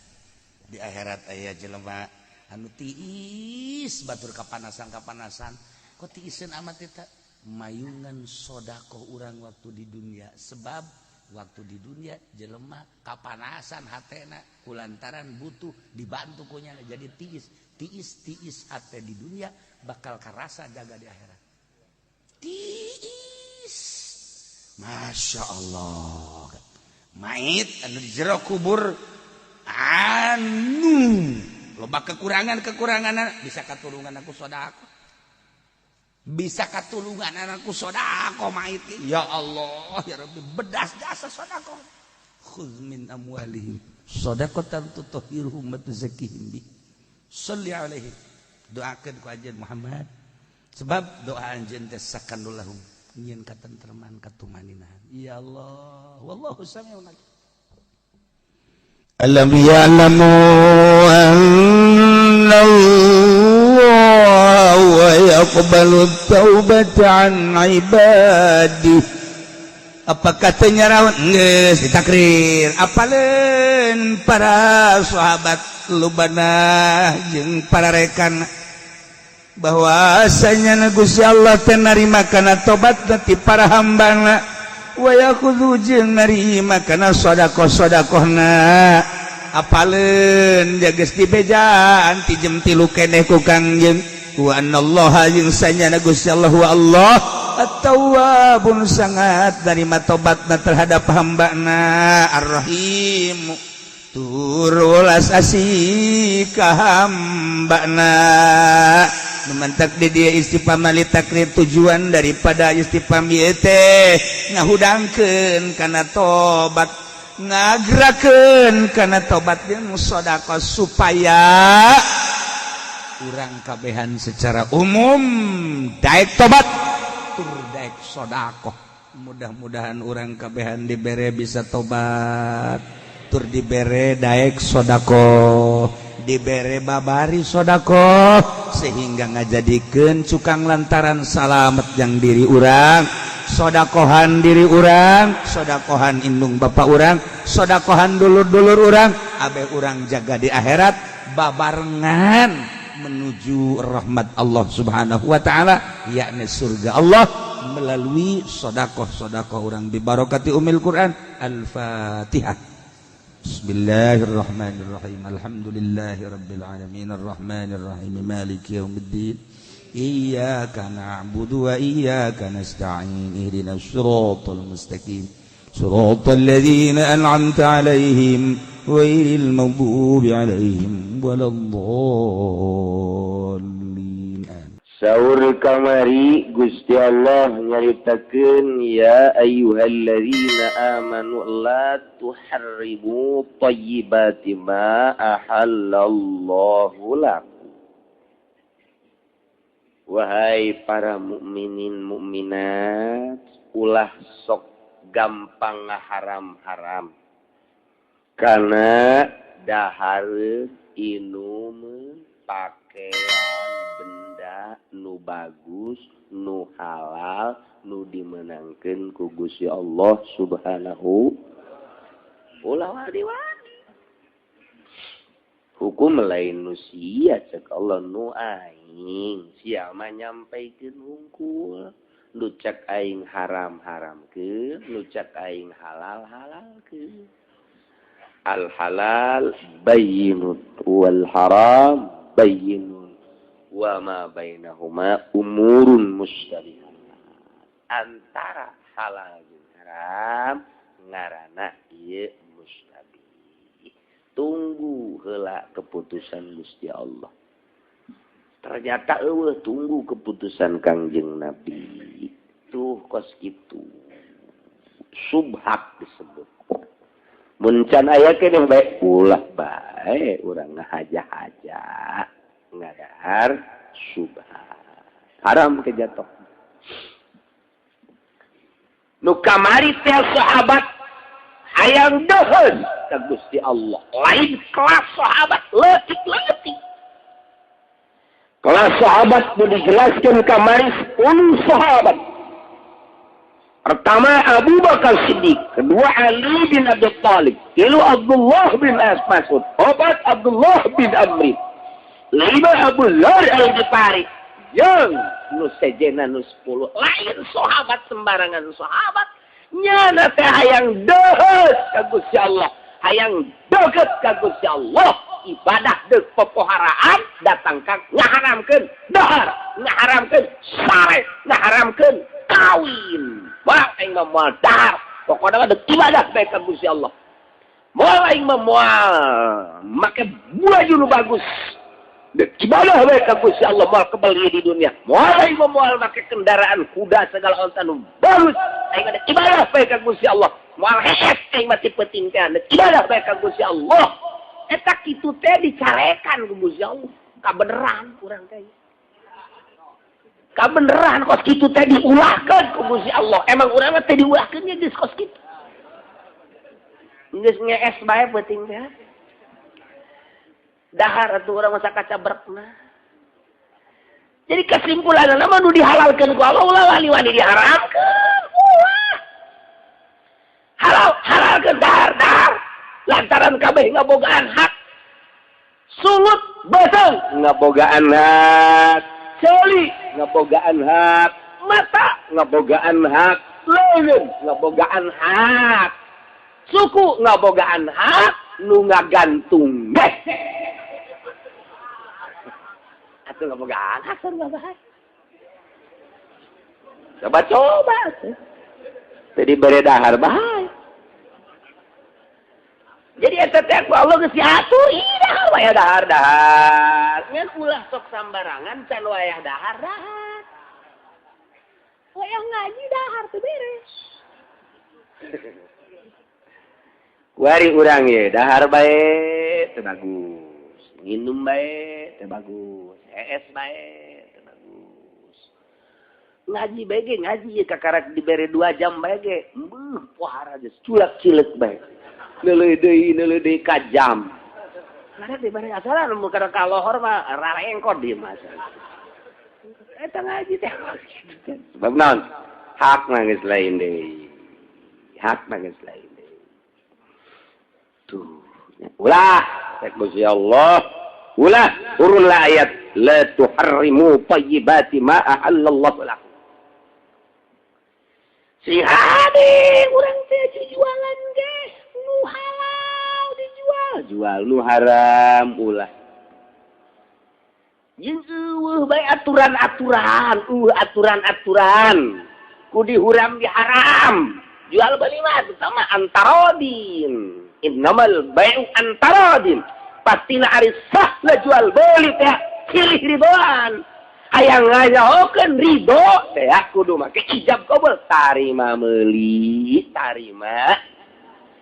Di akhirat aya jelema anu tiis batur kapanasan-kapanasan. Kok tiiseun amat eta mayungan sodakoh urang waktu di dunia. Sebab waktu di dunia jelema kapanasan hatena kulantaran butuh dibantu kunyana jadi tiis. Tiis tiis hate di dunia bakal karasa jaga di akhirat. Tiis. Masya Allah. Mait anu di jero kubur anu loba kekurangan-kekurangan bisa katulungan aku sodakoh. Bisa katulungan anakku sodako mait. Ya Allah ya Rabbi bedas jasa sodako. Khudz min amwalihim shadaqatan tutahhiruhum wa tuzakkihim bi. Shalli alaihi. Doakeun ku anjeun Muhammad. Sebab doa anjeun teh sakanul lahum nyieun katentreman katumaninahan. Ya Allah wallahu samiun alim. Alam ya'lamu anna yaqbalu taubata an ibadi. Apa katanya rawan geus ditakrir apaleun para sahabat lubana jeung para rekan. Bahwasanya Gusti Allah teh narima kana tobat ti para hambana, wa ya'khudzu jeung narima kana sedekah sedekahna. Apaleun jages dibejaan ti jam 3 keneh ku Kangjeng. Wa annallaha jeung sanyana Gusti Allah wa Allah at-tawwabun sangat narima tobatna terhadap hambana, ar-rahim tur welas asih ka hambana. Mantak di dia istifham li taqrir, tujuan daripada istifham ieu teh ngahudangkeun kana tobat, ngagerakeun kana tobat jeung sedekah, supaya urang kabehan secara umum daek tobat tur daek sedekah. Mudah-mudahan urang kabehan dibere bisa tobat tur dibere daek sedekah, dibere babari sodako, sehingga ngajadikeun cukang lantaran salamet yang diri urang, sodakohan diri urang, sodakohan indung bapak urang, sodakohan dulur-dulur urang, abe urang jaga di akhirat babarengan menuju rahmat Allah Subhanahu wa taala, yakni surga Allah, melalui sodakoh-sodakoh urang bibarokati umil Quran. Al-Fatihah. Bismillahirrahmanirrahim. Alhamdulillahirabbil alamin arrahmanirrahim maliki yaumiddin. Iyyaka na'budu wa iyyaka nasta'in. Ihdinas siratal mustaqim. Siratal ladzina an'amta 'alaihim ghairil maghdubi 'alaihim waladdallin. Saur kamari Gusti Allah nyaritakeun, ya ayyuhalladzina amanu la tuharrimu thayyibati ma ahallallahu lakum. Wahai para mukminin mukminat, ulah sok gampang ngaharam-haram karena dahar, inum, pakaian, benda nu bagus, nu halal, nu dimenangkan ku Gusti Allah Subhanahu. Ulah wani-wani hukum lain nu sia, cek Allah nu aing, sia mah nyampaikeun hungkul. Nu cek aing haram, haramkeun, nu cek aing halal, halalkeun. Al halal bayyinun wal haram bayyinun wa ma bainahuma umurun mustabihat. Antara halal jeung haram ngaranna ieu mustabih, tunggu heula keputusan Gusti Allah. Ternyata eueuh tunggu keputusan Kangjeng Nabi. Tuh, kos kitu subhat disebut. Mun can aya keneh bae, ulah bae urang ngahaja-haja ngadahar subhat, haram kejatuh. Nu kamari teh sahabat hayang deuheun ka Gusti Allah, lain kelas sahabat leutik-leutik. Kelas sahabat nu dijelaskan kamari 10 sahabat. Pertama Abu Bakar Siddiq, kedua Ali bin Abi Thalib, tilu Abdullah bin Mas'ud, opat Abdullah bin Amri, lima Abu Dzar Al-Ghifari, yang nu sejena nu 10. Lain sahabat sembarangan sahabat. Nyana teh hayang deuheus ka Gusti Allah, hayang deukeut ka Gusti Allah, ibadah deuk popoharaan datang ka ngaharamkeun dahar, ngaharamkeun sare, ngaharamkeun kawin. Wah, aing mah moal dahar, pokoknya mah deuk ibadah bae ka Gusti Allah. Moal, aing mah moal make baju nu bagus, deuk ibadah bae ka Gusti Allah. Moal kebeli di dunia. Moal, aing mah moal make kendaraan kuda segala onta nu bagus, aing mah deuk ibadah bae ka Gusti Allah. Moal hees aing mah ti peuting teh, deuk ibadah bae ka Gusti Allah. Eta kitu teh dicarekan ku Gusti Allah. Kabeneran urang teh, kabeneran kos kitu teh diulahkeun ku Gusti Allah. Emang urang mah teh diulahkeun nya geus kos kitu, geus ngees bae peuting teh dahar atuh urang masa kaca berekna. Jadi kesimpulan mah nu dihalalkeun ku Allah ulah wani-wani diharamkeun, ulah. Halal halalkeun, dahar dahar, lantaran kabeh ngabogaan hak. Sulut beuteung ngabogaan hak. Ngabogaan hak, mata ngabogaan hak, leungeun ngabogaan hak, suku ngabogaan hak, nu ngagantung ge. Atuh ngabogaan hak sarua bae. Coba-coba. Tadi bere dahar bae. Jadi eta teh ku Allah geus diatur, ih dahar wayah dahar dahar. Ngan ulah sok sambarangan can wayah dahar dahar. Wayah ngaji dahar teu beres. Kuari urang ye dahar bae teu bagus, nginum bae teu bagus, hees bae teu bagus. Ngaji bae ge ngaji ye kakarak dibere 2 jam bae ge, beuh pohara geus culak cileuk bae. Neuleuh deui ka jam. Karena dibere asalan mun kada ka lohor mah rarengkot di mah. Eta ngaji teh. Sebab naon? Hak mah geus lain deui. Hak mah geus lain deui. Tuh. Ulah, rek Gusti Allah. Ulah, turunlah ayat la tuharrimu thayyibati ma ahallallahu lakum. Si hade urang teh jualan ge nu halal dijual, jual nu haram ulah. Jeung eueuh bae aturan-aturan, aturan-aturan. Ku dihuram diharam. Jual beli mah sama antarodin. Innamal bai'u antarodin. Pastilah ari sah lah jual beli teh silih ridoan. Hayang ngajahokeun ridho teh kudu make ijab kabul, tarima meuli, tarima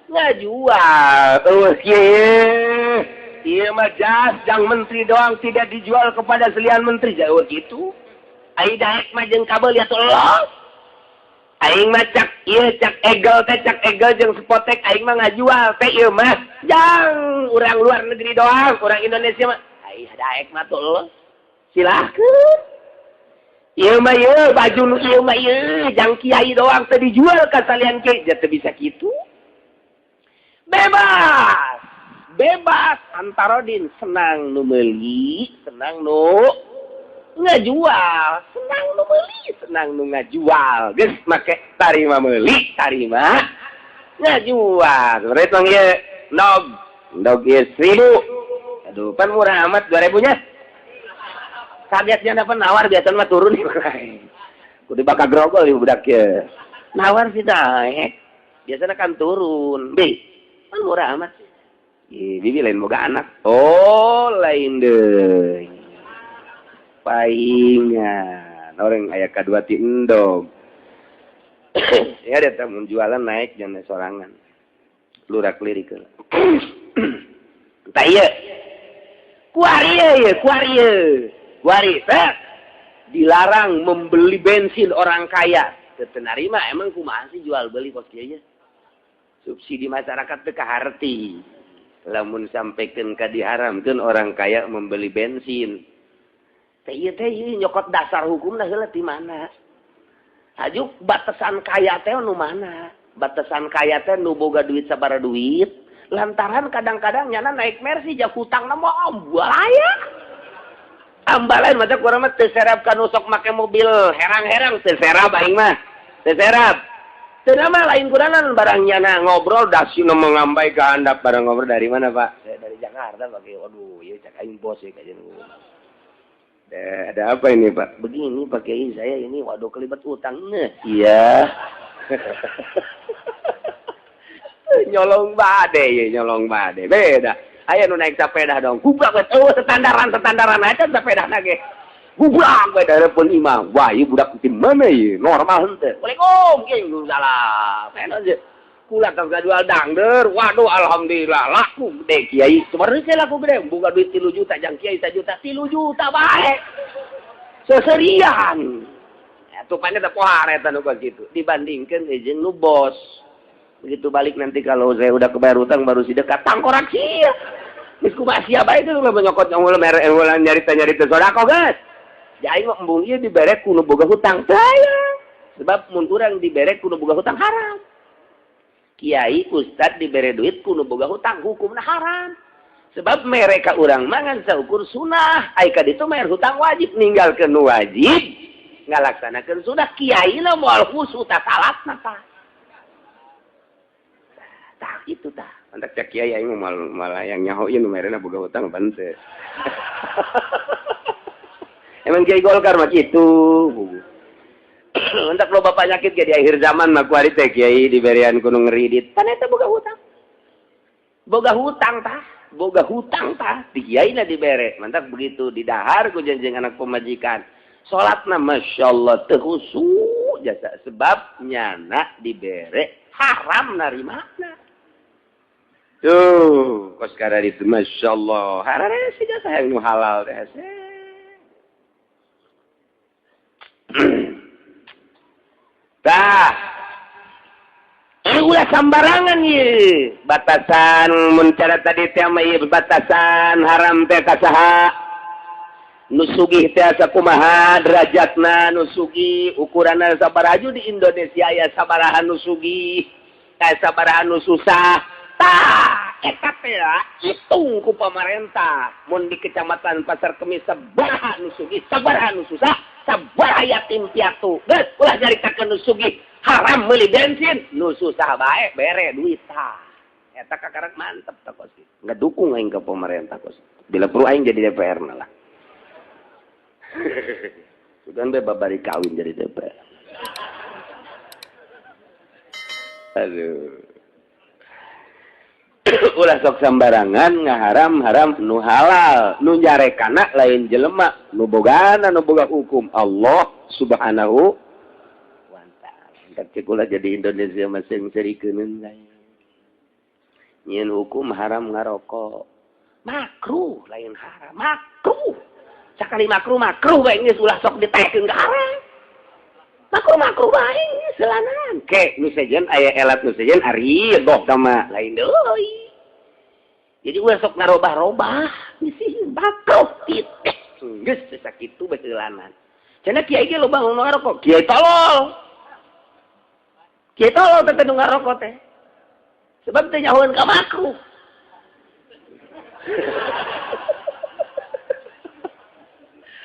ngajual. Eueuh kieu. Ieu mah jas jang menteri doang tidak dijual kepada selian menteri. Jauh gitu. Ai daek mah jeung kabel ya tolong. Aing mah cak ieu cak egel teh cak egel jeung spotek aing mah ngajual teh ieu mah jang urang luar negeri doang, urang Indonesia mah ai daek mah tolong. Silahkeun. Ieu mah ieu baju nu ieu mah ieu jang kiai doang teh dijual ka salian kiai, teu bisa kitu. Bebas. Bebas antarodin, senang nu meuli, senang nu ngajual, senang nu meuli, senang nu ngajual. Geus make tarima meuli, tarima ngajual. Rek tong ieu ndog, ndog ieu 1000. Aduh, pan murah amat 2000 nya. Kagetnya dapat nawar biasa mah turun. Kudu bakal grogol ieu budak ieu. Nawar sih naik. Biasanya kan turun. Bi, pan murah amat sih. Ih, bibi lain boga anak. Oh, lain deui. Paingan. Orang aya kadua ti endog. Ya dia teh mun jualan naik jangan sorangan. Lurak lirik heula. Tah ieu. Kuari ieu, kuari ieu. Kuari teh dilarang membeli bensin orang kaya. Teu narima emang kumaha sih jual beli kos kieu nya? Subsidi masyarakat teu kaharti. Lamun sampaikan ka diharamkeun orang kaya membeli bensin. Teh ieu teh nyokot dasar hukumna heula ti mana? Hajuk batasan kaya teh nu mana? Batasan kaya teh nu boga duit sabaraha duit. Lantaran kadang-kadang nyana naik Mercy jak hutangna mah ambalaya. Ambalain mata kurang mah teu serap ka nu sok make mobil herang-herang teu serap aing mah. Teu serap. Teu mah lain kuranan barang nyana ngobrol dasina mengambai ke handap barang ngobrol dari mana Pak? Saya dari Jakarta Pak. Waduh, ieu cak aing bos ya kajian. Ada apa ini Pak? Begini Pak Kiai, saya ini waduh kelibat utang. Nah, iya. Nyolong bade ya, nyolong bade. Beda. Aya nu naik sepeda dong. Gubrak we eueuh standaran aja sepeda ge. Gubrak we dari pun imam. Wah, ieu budak di mana ieu? Normal henteu. Waalaikum, kieu salah. Pen aja. Kula tong jual dangder. Waduh, alhamdulillah laku gede kiai. Sebenarnya laku gede, boga duit 3 juta jang kiai 1 juta, 3 juta bae. Seserian. Atuh pan eta pohara eta nu kitu dibandingkeun jeung nu bos. Begitu balik nanti kalau saya udah kebayar utang baru sidekat tangkorak sia. Geus kumaha sia bae teh ulah nyokot ulah mere ulah nyarita-nyarita sedekah geus. Jadi mah embung ieu dibere ku nu boga hutang teh. Sebab mun urang dibere ku nu boga hutang haram. Kiai ustad dibere duit ku nu boga hutang hukumna haram. Sebab mereka urang mangan saukur sunah, ai ka ditu bayar hutang wajib ninggalkeun nu wajib. Ngalaksanakeun sudah kiai na moal khusyuk ta salatna tah. Tah kitu tah. Mantak cek kiai aing mah malah yang nyaho ieu nu merena boga hutang ban teu. Emang kiai Golkar mah kitu. Mantak loba penyakit ge di akhir zaman mah kuari teh kiai diberian ku nu ngeridit. Pan eta boga hutang. Boga hutang tah, boga hutang tah, di kiai na dibere. Mantak begitu didahar ku janjeng anak pemajikan. Salatna masyaallah teu khusyuk jasa sebab nyana dibere haram narimana. Tuh, kos kada itu masyaallah. Harare sih jasa yang nu halal teh. Tah. Ulah sambarangan ieu. Batasan mun cara tadi teh mah ieu batasan haram teh ka saha? Nu sugih teh sakumaha derajatna nu sugih, ukuranna sabaraha di Indonesia aya sabaraha nu sugih, aya sabaraha nu susah. Tah, eta teh hitung ku pamarentah. Mun di Kecamatan Pasar Kemis sabaraha nu sugih, sabaraha nu susah, sabaraha yatim piatu. Geus ulah nyaritakeun nu sugih haram meuli bensin, nu susah bae bere duit tah. Eta kakarak mantep tah kos kitu. Ngadukung aing ka pemerintah kos. Bila perlu aing jadi DPR na lah. Sugan bae babari kawin jadi DPR. Aduh. Ulah sok sambarangan ngaharam-haram nu halal, nu nyarekana lain jelema, nu bogana nu boga hukum Allah Subhanahu wa ta'ala. Entar cek ulah jadi Indonesia masing serikeun lain. Nyieun hukum haram ngarokok. Makruh lain haram, makruh. Sakali makruh makruh bae geus ulah sok ditekeun ka haram. Makruh makruh bae selanan. Ke nu sejen aya elat nu sejen ari doh sama lain deui. Jadi ulah sok ngarobah-robah, bisi makruh titik. Geus sakitu bae heulanan. Cenah kiai ge loba nu ngarokok, kiai tolol. Kiai tolol teh nu ngarokok teh. Sebab teh nyahoeun ka makruh.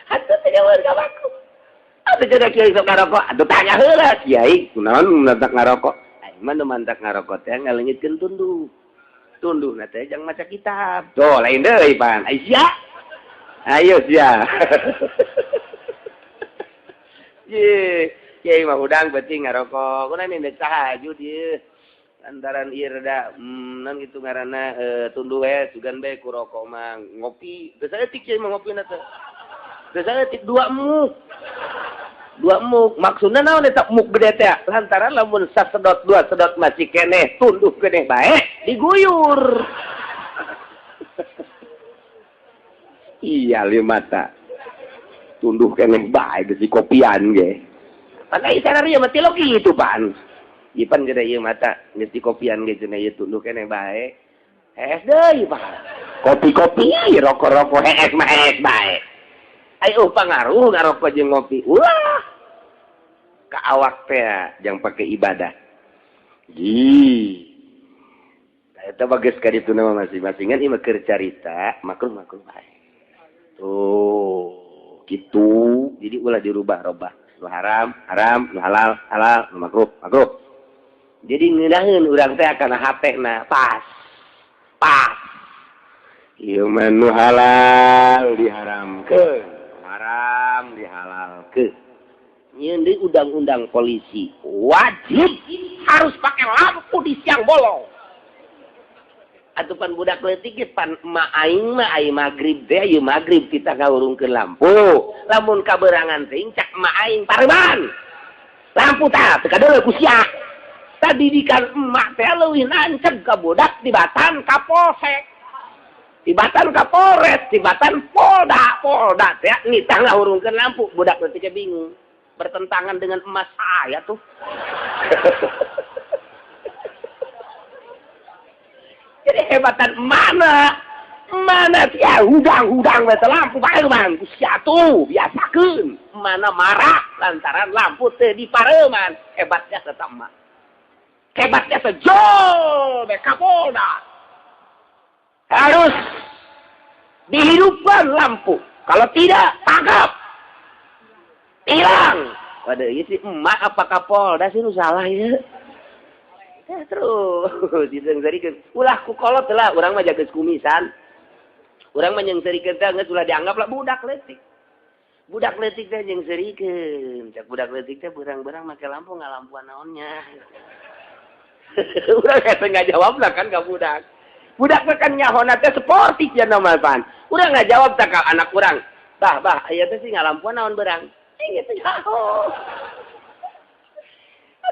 Atuh teh nyahoeun ka makruh. Atuh cenah kiai sok ngarokok, atuh tanya heula kiai, kunaon mantak ngarokok? Aing mah nu mantak ngarokok teh ngaleungitkeun tunduh. Tunduh na teh jang maca kitab. Tuh lain deui pan. Ai sia. Ayo sia. Ye, kiai mah hudang beuting ngarokok. Kunaon ini tahajud ieu. Lantaran ieu rada non kitu ngaranna tunduh we sugan bae ku rokok mah ngopi. Geus saeutik kiai mah ngopina teh. Geus saeutik dua muk. Dua muk maksudna naon eta muk gede teh? Lantaran lamun sasedot dua sedot masih keneh tunduh keneh bae diguyur. Iya lima mata. Tunduh keneh bae geus dikopian ge. Pan ai sanaria mah tilok kitu pan. Ipan gede ieu mata geus dikopian ge cenah ieu tunduh keneh bae. Hees deui pan. Kopi-kopi rokok-rokok hees mah hees bae. Ayo pangaruh ngarokok jeung ngopi. Wah. Ka awak teh jang pake ibadah. Ji. Eta bagus ka ditu mah masing-masingan ieu mah keur carita makruh-makruh bae. Tuh, kitu. Jadi ulah dirubah-robah. Nu haram, haram, nu halal, halal, nu makruh, makruh. Jadi ngeunaheun urang teh kana hatena pas. Pas. Ieu mah nu halal diharamkeun. Haram dihalalkeun. Nyieun deui undang-undang polisi wajib harus pakai lampu di siang bolong. Atuh pan budak leutik ge pan emak aing mah ai magrib teh ieu magrib kita ngahurungkeun lampu. Lamun kaberangan teh cak emak aing pareman. Lampu tah teu kadeuleu ku sia. Tadidikan emak teh leuwih nancep ka budak tibatan ka polsek. Tibatan ka Polres, tibatan Polda, Polda teh nitah ngahurungkeun lampu, budak leutik ge bingung. Bertentangan dengan emas saya tuh. Jadi hebatan mana? Mana sia hudang-hudang we teh lampu pareman ku sia tuh biasakeun. Mana marah lantaran lampu teu dipareman. Hebatnya tetap emak. Hebatnya sejol be ka Polda. Harus dihidupkan lampu. Kalau tidak, tangkap. Hilang. Waduh, ieu si emak apa Kapolda sih nu salah ieu? Terus diseungseurikeun. Ulah ku kolot lah, urang mah jaga kumisan. Urang mah nyeungseurikeun teh geus ulah dianggap lah budak leutik. Budak leutik teh nyeungseurikeun. Cak budak leutik teh berang-berang make lampu ngalampuan naonnya. Urang teh nggak jawab lah kan ka budak. Budak mah kan nyahona teh sportif ya nama pan. Urang nggak jawab tak ka anak urang. Bah, bah, aya teh sih ngalampuan naon berang. Gitu nyaho.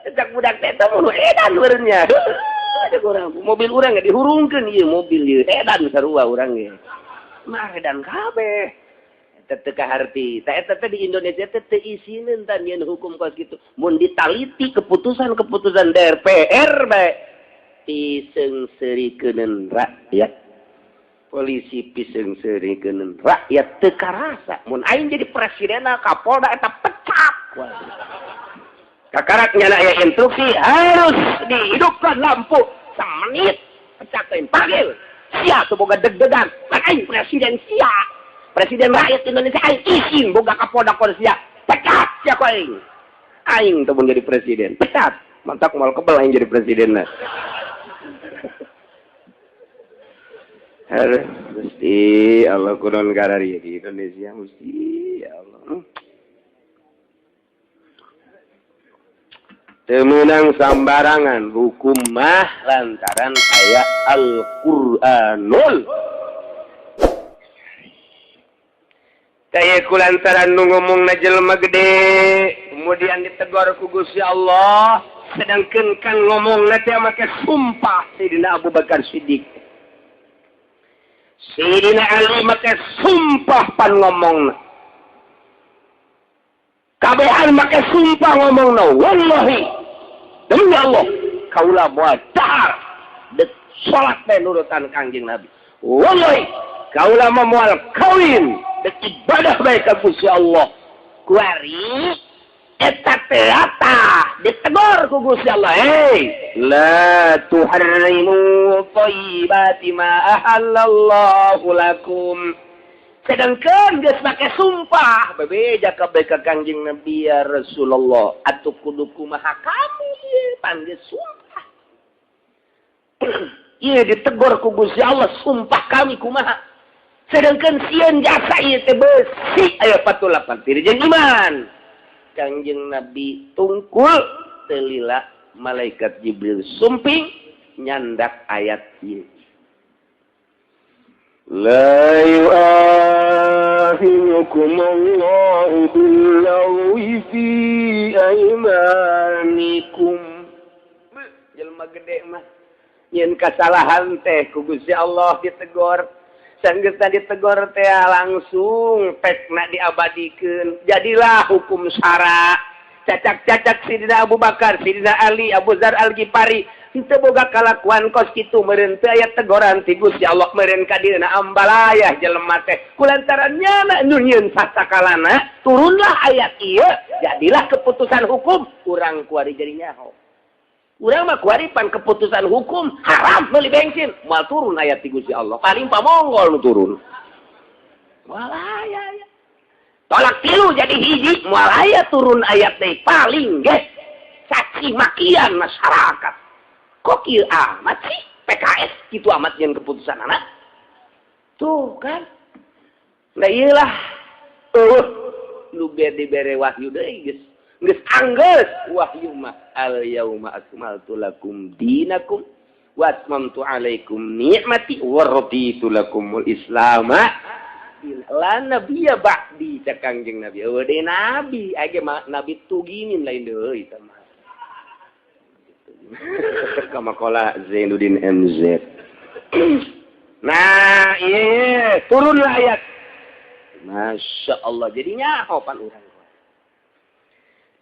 Cak budak teh teh mun edan meureunnya. Ada urang mobil urang ge dihurungkeun ieu mobil ieu edan sarua urang ge. Mah edan kabeh. Eta teu kaharti. Tah eta teh di Indonesia teh teu isineun tah nyieun hukum kos kitu. Mun ditaliti keputusan-keputusan DPR bae piseungseurikeun rakyat. Polisi piseungseurikeun rakyat teu karasa. Mun aing jadi presiden Kapolda eta pecat. Kakarak nyana aya instruksi harus dihidupkan lampu semenit pecat aing panggil. Sia tuh boga deg-degan. Aing presiden sia. Presiden rakyat Indonesia aing isin boga Kapolda sia. Pecat sia ku aing. Aing tuh mun jadi presiden. Pecat. Mantak moal kebel aing jadi presiden. Harus mesti Allah kunon karari di Indonesia mesti ya Allah. Temenang sambarangan hukum mah lantaran aya Al-Qur'anul. Kaya ku lantaran nu ngomongna jelema gede kemudian ditegor ku Gusti Allah, sedangkan kan ngomongna teh make sumpah Sayyidina Abu Bakar Siddiq. Sayyidina Ali make sumpah pan ngomongna. Kabehan make sumpah ngomongna, wallahi demi Allah kaula moal dahar dek salat teh nurutan Kangjeng Nabi. Wallahi kaula mah moal kawin dek ibadah bae ka Gusti Allah. Kuari eta teh tah ditegor ku Gusti Allah, hei la tuharrimu thayyibati ma ahallallahu lakum. Sedangkan geus make sumpah bebeja kabeh ka Kangjeng Nabi ya Rasulullah atuh kudu kumaha kami ieu pan geus sumpah. Ieu ditegor ku Gusti Allah sumpah kami kumaha. Sedangkan sieun jasa ieu teh beusi aya 48 jeung iman. Kangjeng Nabi tungkul teu lila malaikat Jibril sumping nyandak ayat ieu. La yu'akhidukum Allahu bil-lagwi fi aymanikum. Jelema gede mah nyeun kasalahan teh ku Gusti Allah ditegor. Sanggeusna ditegor teh langsung pekna diabadikeun. Jadilah hukum syara. Cacak-cacak Sidina Abu Bakar, Sidina Ali, Abu Dzar Al-Ghifari henteu boga kalakuan kos kitu meureun teu aya tegoran ti Gusti Allah meureun ka dieuna ambalayah jelema teh kulantaran nyana nu nyieun sasakalana turunlah ayat ieu jadilah keputusan hukum urang kuari jadi nyaho urang mah kuari pan keputusan hukum haram meuli bensin moal turun ayat ti Gusti Allah paling pamonggol nu turun moal aya ya tolak tilu jadi hiji moal aya turun ayat teh paling ge caci makian masyarakat. Kok kieu amat sih PKS kitu amat nyeun keputusan anak tuh kan. Nah iyalah nu dibere wahyu deui geus geus anggeus wahyu mah al yauma akmaltu lakum dinakum wa atmamtu alaikum ni'mati wa raditu lakumul islama la nabiyya ba'di cak Kangjeng Nabi eueuh deui nabi age mah nabi tuginin lain deui eta mah. Kama kola Zainuddin MZ. Nah, iya, turunlah ayat. Masya Allah, jadinya pan urang.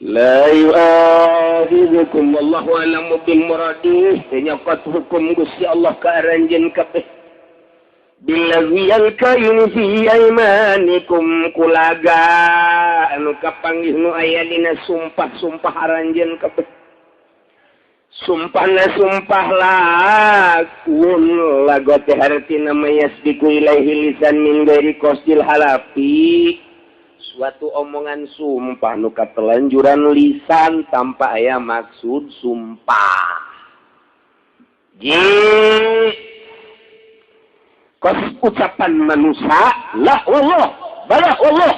La yu'akhidhukum wallahu a'lamu bil muradih. Nyokot hukum Gusti Allah ka aranjeun kabeh. Billazi alkainu fi aymanikum kulaga anu kapanggih nu aya dina sumpah-sumpah aranjeun kabeh. Sumpahna sumpah lakun lago teh hartina mayasbiku ilaihi lisan min ghairi qasdil halafi. Suatu omongan sumpah nu katelanjuran lisan tanpa aya maksud sumpah. Ji kos ucapan manusia, la wallah, bala wallah.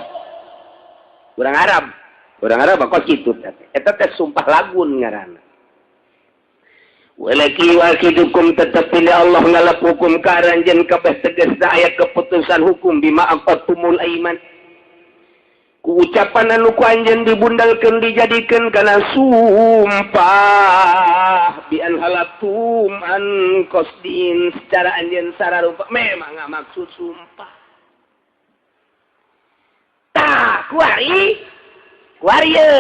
Orang Arab, orang Arab kos kitu teh. Eta teh sumpah lagun ngaranna. Walakin yu'akhidzukum, tetapi Allah ngalap hukum ka aranjeun kabeh, tegasna aya keputusan hukum, bima aqadtumul aiman, ku ucapan anu ku anjeun dibundalkeun, dijadikeun kana sumpah, bi an halaftum an qasdin, secara anjeun sararupa memang nggak maksud sumpah. Tah, kuari kuari ye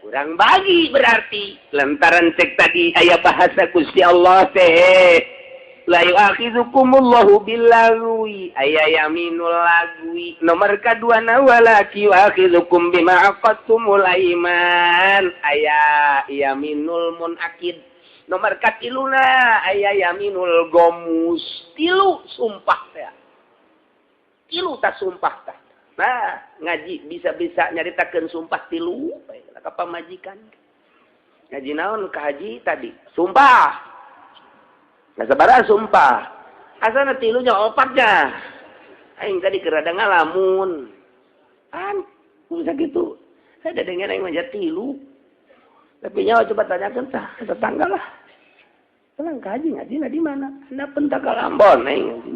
kurang bagi, berarti lantaran cek tadi aya bahasa Gusti Allah teh la yu'akhidzukumullahu billaghwi, aya yaminul lagwi. Nomor kadua na walakin yu'akhidzukum bima aqadtumul aiman, aya yaminul munakid. Nomor katiluna aya yaminul ghamus. Tilu sumpah teh, tilu tak sumpah tah. Nah, ngaji bisa-bisa nyaritakeun sumpah tilu ka pamajikan. Ngaji naon ka haji tadi? Sumpah. Nah, sabaraha sumpah? Asana tilunya, opatnya. Aing tadi keur rada ngalamun. An, bisa gitu. Saya dengar aing mah tilu. Tapi nyawa coba tanyakan tah tetangga lah. Tenang ka haji ngaji di mana? Anda pentak Ambon aing ngaji.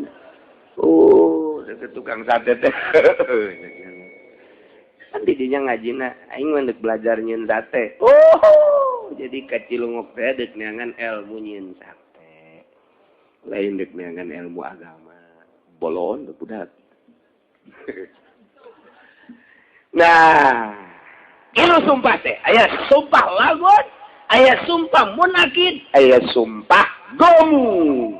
Oh, tukang sate teh. Kan didinya ngajina, aing mah deuk belajar nyieun sate. Oh, jadi kacilungok teh deuk neangan ilmu nyieun sate. Lain deuk neangan ilmu agama. Bolon budak. Nah, itu sumpah teh. Aya sumpah lagun, aya sumpah munakid, aya sumpah ghamus.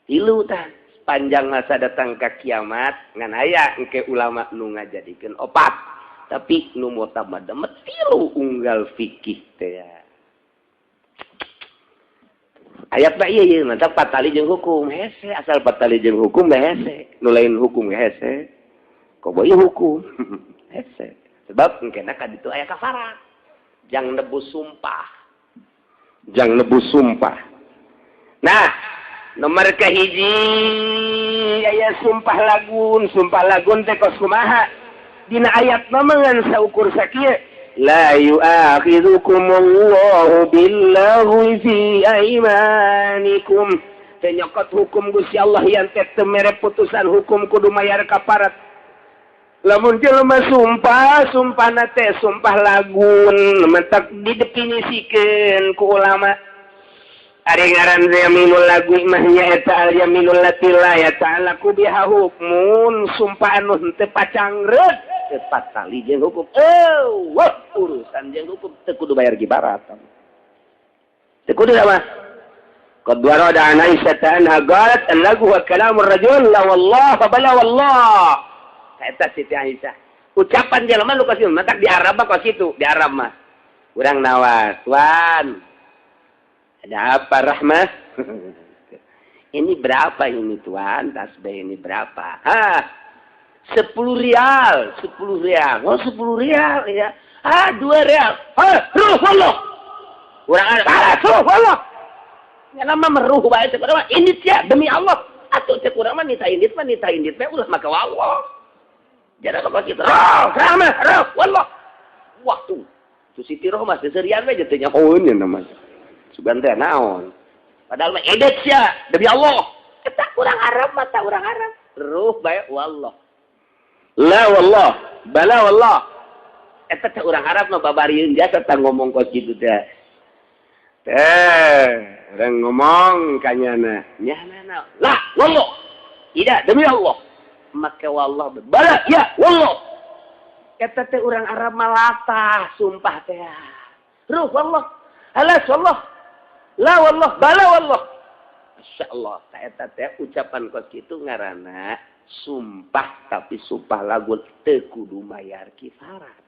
Tilu tah panjang masa datang ke kiamat ngan aya engke ulama nu ngajadikeun opat, tapi nu mutamad tilu unggal fikih teh. Ayat mah ieu ieu mantap patali jeung hukum hese, asal patali jeung hukum mah hese, nu lain hukum hese, kobo ieu hukum hese, sebab engkena ka ditu aya kafarat jang nebus sumpah, jang nebus sumpah. Nah, nomor kahiji aya sumpah lagun. Sumpah lagun teh kos kumaha? Dina ayat mah ngan saukur sakieu, la yu'akhidzukumullahu billaghwi fi aimanikum. Teu nyokot hukum Gusti Allah yang teh teu mere putusan hukum kudu mayar kaparat lamun jelema sumpah, sumpahna teh sumpah lagun. Mentak didefinisikeun ku ulama, ari ngaran yaminul lagwi mah nyaeta al yaminul lati la yata'allaqu biha hukmun, sumpah anu henteu pacangreut, teu patali jeung hukum. Oh, wah, urusan jeung hukum teu kudu bayar kifarat, teu kudu mah. Qad warada an Aisyah anha qalat al-lagwu wa kalamur rajul la wallah fa bala wallah. Eta Siti Aisyah, ucapan jelema nu kos matak di Arab mah kos kitu. Di Arab mah urang nawas, "Tuan, ada apa, Rahmah?" "Ini berapa ini, Tuan? Tasbih ini berapa?" "Hah, 10 rial, 10 rial." "Oh, 10 rial ya." "Ah, 2 rial." "Ah, ruh Allah." Urang ada, "Ah, ruh Allah." Ya nama meruh bae cek urang mah, indit ya demi Allah. Atuh cek urang mah nita indit mah, nita indit mah ulah maka Allah. Jadi apa kitu? Ruh, Rahmah, ruh, wallah. Waktu. Tu Siti Rohmah seserian we teh nyahoeun ya namanya. Sugan teh naon? Padahal mah edet sia demi Allah. Eta urang Arab mah, tak urang Arab. Ruh bae wallah. La wallah, bala wallah. Eta teh urang Arab mah babarieun jasa tah ngomong kos kitu teh. Teh, urang ngomong kanyana. Nyana la wallah. Tidak, demi Allah. Make wallah, bala ya wallah. Eta teh urang Arab mah latah sumpah teh. Ruh wallah. Alas wallah. La wallah, bala wallah. Masya Allah, eta teh ucapan kos kitu ngaranna sumpah, tapi sumpah lagun, teu kudu mayar kifarat.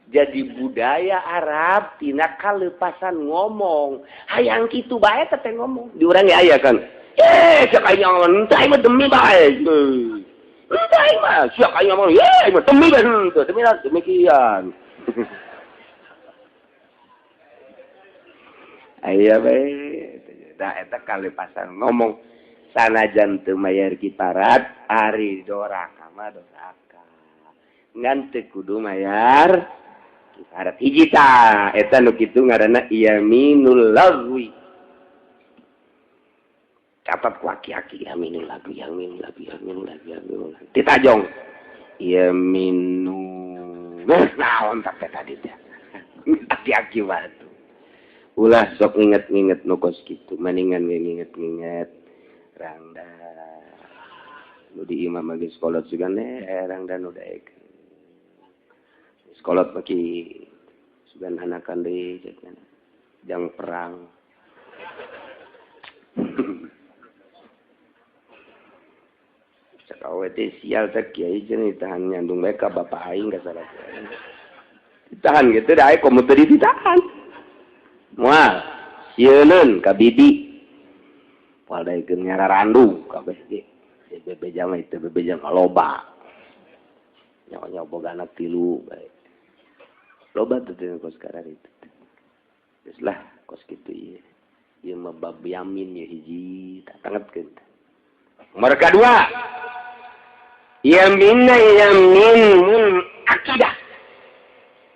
Jadi budaya Arab tina kalepasan ngomong, hayang kitu bae teh ngomong. Di urang ge aya kan. Eh, cek aing teh mah demi bae. Entah aing mah, sia ka aing mah, ye mah demi bae henteu, demikian. Aya bae. Da eta kalepasan ngomong sanajan teu mayar kiparat ari doraka mah doraka. Ngan teu kudu mayar kiparat hiji tah eta nu kitu ngaranna yaminul lagwi. Catat ku aki-aki yaminul lagwi yaminul lagwi yaminul lagwi yaminul lagwi. Ditajong yaminul naon tah tadi teh. Aki-aki batu. Ulah sok nginget-nginget nu kos kitu, maningan ge nginget-nginget rangda. Nu di imam geus kolot sugan rangda nu daek. Sekolot bagi sugan hanakan deui jang perang. Cek awe teh sial teh kiai jeung ditahan nyandung bae ka bapak aing ka salah. Ditahan gitu da komo teu ditahan. Moal sieuneun ka bibi. Moal daekeun nyararandu kabeh ge. Bebeja mah itu bebeja mah loba. Nyawa-nyawa boga anak tilu bae. Loba tuh teh kos karar itu. Geus lah kos kitu ieu. Ieu mah bab yamin ye hiji tak tangetkeun. Mereka dua. Yaminna yamin akidah.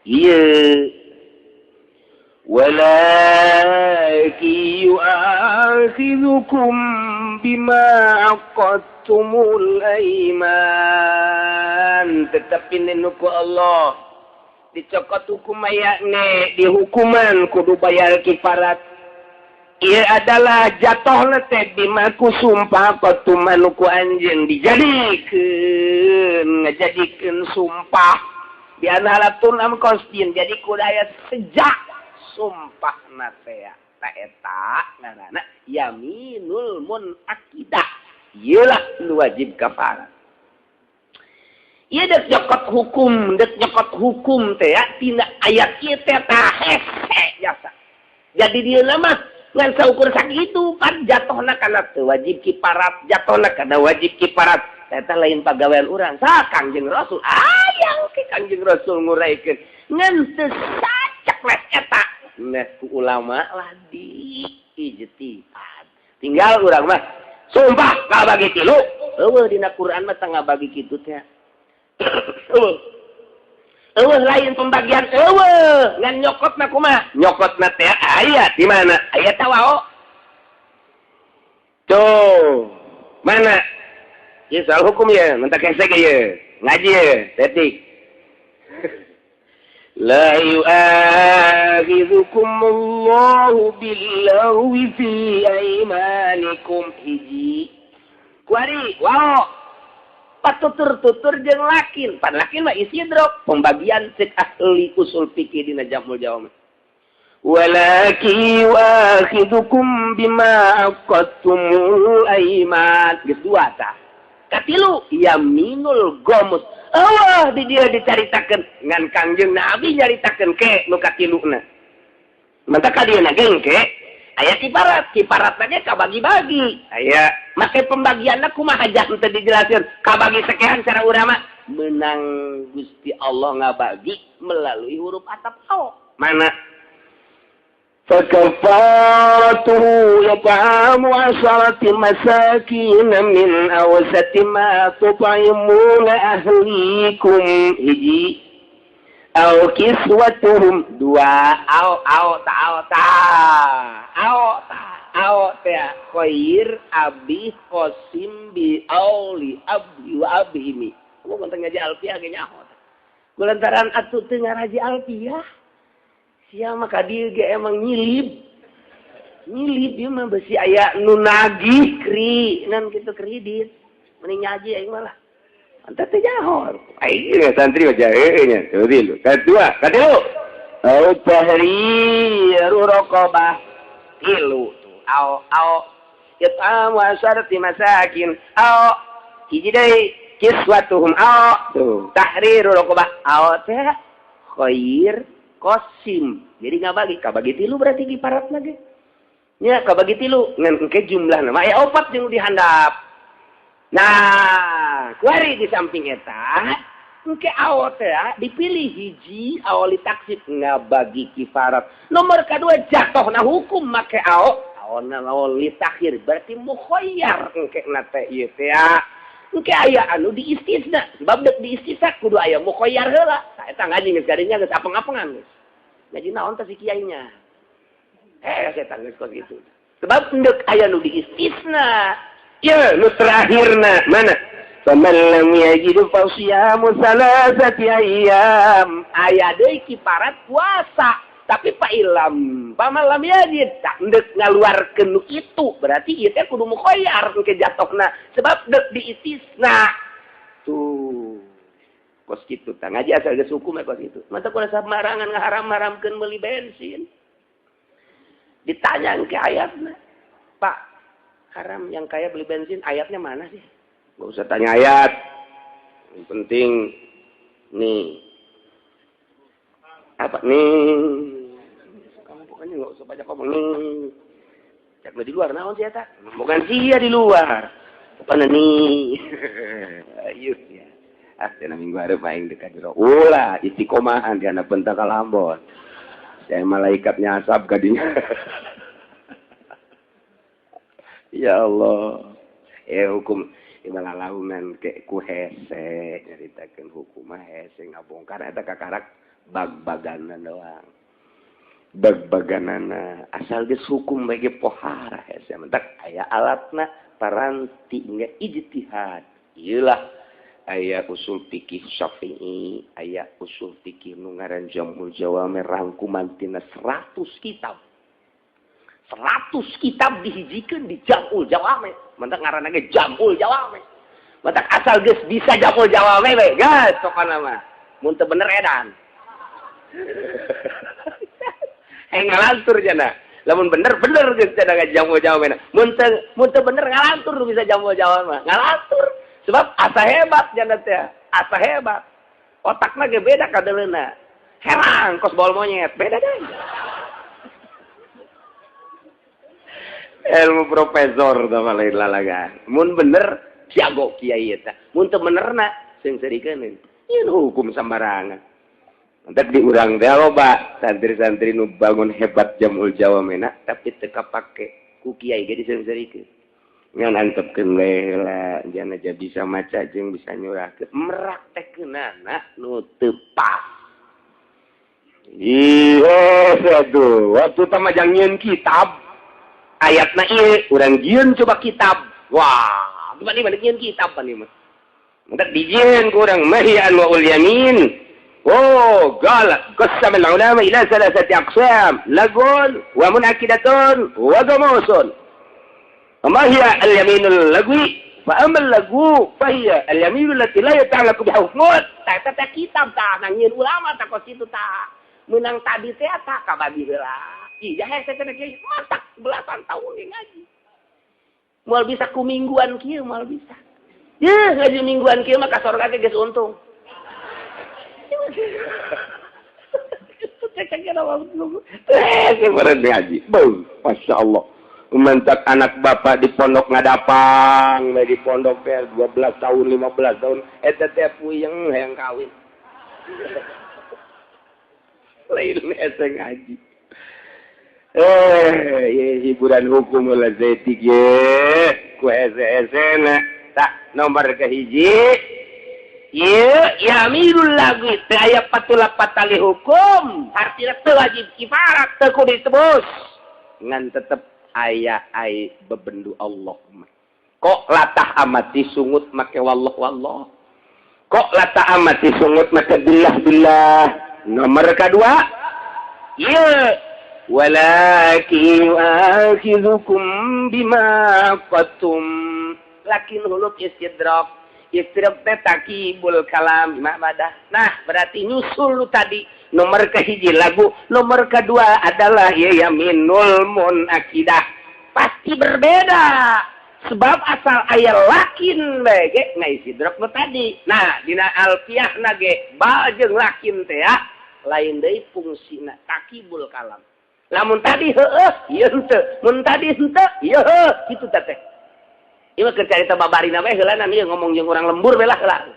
Ieu walakin yu'akhidhukum bima aqadtumul aiman. Tetapi nenuku Allah dicokot hukum ayakne dihukuman kudu bayar kifarat. Ia adalah jatuh teh bima ku sumpah qatumanuku anjeun dijadikeun ngajadikeun sumpah bianalatun am qasdin jadi kudaya sejak sumpah na teh ta eta ngaranna yaminul munaqidah ieu lah nu wajib kafarat. Ieu dek nyokot hukum teh tina ayat ieu teh tah hese jasa. Jadi dia mah ngan saukur sakitu pan jatohna kana teu wajib kiparat, jatohna kana wajib kiparat. Eta lain pagawean urang sa Kangjeng Rasul. Ayang ke Kangjeng Rasul nguraikeun ngan teu sacekles eta. Nah ku ulama lah di ijtihad. Tinggal urang mah sumpah ngabagi tilu. Eueuh dina Quran mah teu ngabagi kitu teh. Eueuh. Eueuh lain pembagian eueuh ngan nyokotna kumaha? Nyokotna teh ayat di mana? Ayat tawao. Tuh, mana? Ieu soal hukum ya, mentak hese ge ieu. Ngaji ye, detik. La yu'akhidhukum Allahu billaghwi fi aymanikum hiji. Kuari, wow. Patutur-tutur jeung lakin, pan lakin mah isidrok pembagian cek ahli usul fikih dina Jamul Jawami. Walakin yu'akhidhukum bima aqadtumul ayman. Geus dua tah. Katilu yaminul gomus. Allah di dia dicaritakeun ngan Kangjeng Nabi nyaritakeun ke nu katiluna. Mantap ka dieu na geng ke aya kiparat, kiparat ge kabagi-bagi. Aya make pembagianna kumaha jang teu dijelaskeun, kabagi sekian cara urang mah menang Gusti Allah ngabagi melalui huruf atap ao. Mana? فكفارته إطعام 10 مساكين من أوسط ما تطعمون أهليكم hiji أو كسوتهم dua au au ta au ta au ta au ta khair abi qasim bi auli abi wa abhimi. Kamu konteng ngaji alfiah ge nyaho. Kulantaran atuh teu ngaraji alfiah. Sia mah ka dieu ge emang nyilib. Nyilib ieu mah besi aya nu nagih kri nan kitu kredit. Mending ngaji aing mah lah. Anta teh nyaho. Aing ge santri mah jahe nya. Tuh tilu. Kadua, katilu. Au tahriru raqabah. Tilu tuh. Au au it'amu asharati masakin. Au hiji deui kiswatuhum au tuh tahriru raqabah. Au teh khair qasim. Jadi ngabagi, kabagi tilu berarti kiparat lagi. Nya kabagi tilu ngan engke jumlahna mah aya opat jeung dihandap. Nah, kuari di samping eta engke awo teh dipilih hiji awo li taksib ngabagi kifarat. Nomor kedua jatuhna hukum make awo awona awo li takhir berarti mukhayyar engke na teh ieu teh. Engke aya anu diistisna sebab dek diistisna kudu aya mukhayyar heula. Tah eta ngaji geus garinya geus apeng-apengan geus. Ngaji naon teh si kiainya? Setan geus kos kitu. Sebab endek aya nu diistisna. Ya, nu terakhirna mana? Faman lam yajid fa siyamu salasati ayyam. Aya deui kiparat puasa, tapi fa ilam faman lam yajid tak endek ngaluarkeun nu kitu, berarti ieu teh kudu mukhayyar engke jatohna sebab dek diistisna. Tuh. Kos kitu tah ngaji asal geus hukum kos kitu. Mata kudu samarangan ngaharam-haramkeun meuli bensin. Ditanya ke ayatna, Pak, haram yang kaya beli bensin, ayatnya mana sih? Gak usah tanya ayat. Yang penting nih. Apa nih? Kamu pokoknya gak usah banyak ngomong nih. Cek di luar naon sih eta? Bukan sia di luar. Pokoknya nih. Ayo ya. Ah, cenah minggu hareup aing dekat jero. Ulah istiqomahan di anak bentak kalambon. Saya malaikat nyasab kadinya. Ya Allah. Hukum ibalalaunan ke ku hese nyaritakeun hukum mah hese ngabongkar eta kakarak bag-baganan doang. Bag-baganana asal geus hukum bae ge pohara hese mentak aya alatna paranti nya ijtihad. Ieulah aya usul fikih Syafi'i, aya usul fikih nu ngaran Jamul Jawami rangkuman tina 100 kitab. 100 kitab dihijikeun di Jamul Jawami. Mentak ngaranna ge Jamul Jawami. Mentak asal geus bisa Jamul Jawami we, geus pokona mah. Mun teu bener edan. Ngalantur jana. Lamun bener bener geus cenah Jamul Jawami. Mun teu bener ngalantur bisa Jamul Jawami mah. Ngalantur. Sebab asa hebat jana teh, asa hebat. Otakna ge beda kadeleuna. Herang kos bol monyet, beda deh. Ilmu profesor sama lain lalagan. Mun bener jago kiai eta. Mun teu benerna seungseurikeun. Ieu hukum sambarangan. Entek di urang teh loba santri-santri nu bangun hebat Jamul Jawamena tapi teu kapake ku kiai ge diseungseurikeun. Ngan antepkeun we heula jana aja bisa maca jeung bisa nyurahkeun meraktekeunana nu teu pas. Ih, aduh, waktu tamajang nyieun kitab ayatna ieu urang jieun coba kitab. Wah, gimana nih nyieun kitab pan ieu mah. Mentak dijieun ku urang mahiyan wa ul yamin. Oh, qala qasama al ulama ila salasati aqsam, lagun wa munakidatun wa gamusun. Ma hiya al yaminul lagwi? Fa amma al lagu fa hiya al yaminul lati la yata'allaqu bi hukmun. Ta ta kitab ta nyieun ulama ta kos kitu ta. Meunang tadi teh ta kabagi heula. Iya hese cenah kiai matak belasan tahun ge ngaji. Moal bisa ku mingguan kieu moal bisa. Yeuh ngaji mingguan kieu mah ka sorga ge geus untung. Ngaji. Beuh, Masya Allah. Mentak anak bapak di pondok ngadapang, di pondok teh 12 tahun, 15 tahun, eta teh puyeng hayang kawin. Lain hese ngaji. Hiburan hukum lah zetik ye, ku hese-hesena. Tak nomor kehiji. Ye, yaminul lagu teu aya patula patali hukum, artina teu wajib kifarat, teu kudu ditebus. Ngan tetep aya ai bebendu Allah mah. Kok latah amat disungut make wallah wallah. Kok latah amat disungut make billah billah. Nomor kedua, ye walakin yu'akhidhukum bima qatum. Lakin huluk istidrak. Istidrak teh takibul kalam mabadah. Nah, berarti nyusul lu tadi nomor kehiji lagu, nomor kedua adalah ya yaminul munakidah. Pasti berbeda. Sebab asal aya lakin bae ge ngaistidrak nu tadi. Nah, dina alfiah na ge ba jeung lakin teh ya lain deui fungsina takibul kalam. Lamun tadi heueuh, ieu henteu. Mun tadi henteu, ieu heueuh, kitu teh. Ieu mah keur carita babarina bae heulanan ieu ngomong jeung urang lembur belah heula.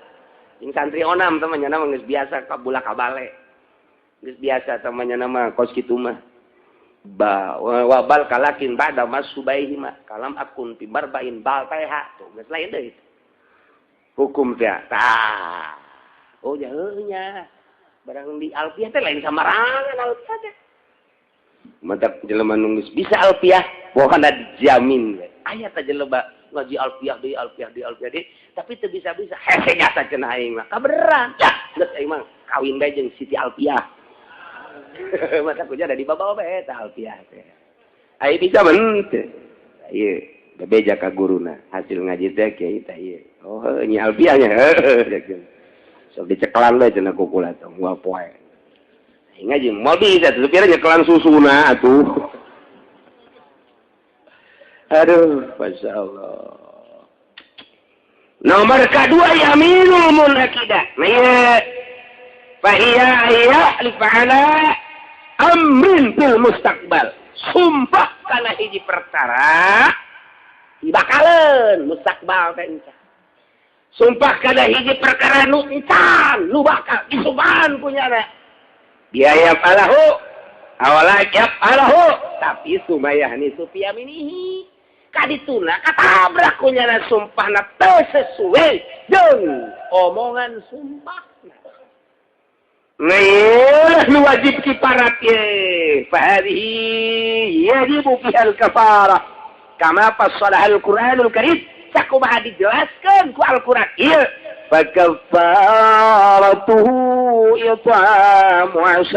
Jeung santri onam teh mah nya geus biasa kabula kabale. Geus biasa teh mah nya mah kos kitu mah. Ba wabal kalakin ba'da masubaihi ma kalam akun fi barbain bal teh tuh geus lain deui. Hukum teh tah. Oh nya heuh nya. Barang di alfiah teh lain samarangan alfiah teh. Mantap jelema nu geus bisa alfiah pokona dijamin we. Aya teh jelema ngaji alfiah deui alfiah deui alfiah deui tapi teu bisa-bisa hese jasa cenah aing mah kaberan. Yah geus aing mah kawin bae jeung Siti Alfiah. Mata kuja ada di bawah bae eta alfiah teh. Ai bisa men teu. Ieu bebeja ka guruna hasil ngaji teh kiai teh ieu. Oh heuh nya alfiah nya heuh. Sok dicekelan bae cenah ku kula teh moal poe. Aing ngaji moal bisa teu pira nyekelan susuna atuh. Aduh, masyaallah. Nomor kedua yaminul munakidah. Nah ieu fa iya ya'lif ala amrin fil mustaqbal. Sumpah kana hiji perkara dibakaleun mustaqbal teh encan. Sumpah kana hiji perkara nu encan, nu bakal disumpahan kunyana. Biaya falahu awala yap alahu tapi sumayahni supiyaminihi. Kadituna katabrak kunyana sumpahna teu sesuai jeung omongan sumpahna. Nah, nu wajib kiparat ye. Fa hadhihi yajibu fiha al-kafarah. Kama fassalaha al-Qur'anul Karim. Sakumaha dijelaskeun ku Al-Qur'an ieu. Fa kafaratuhu it'amu 10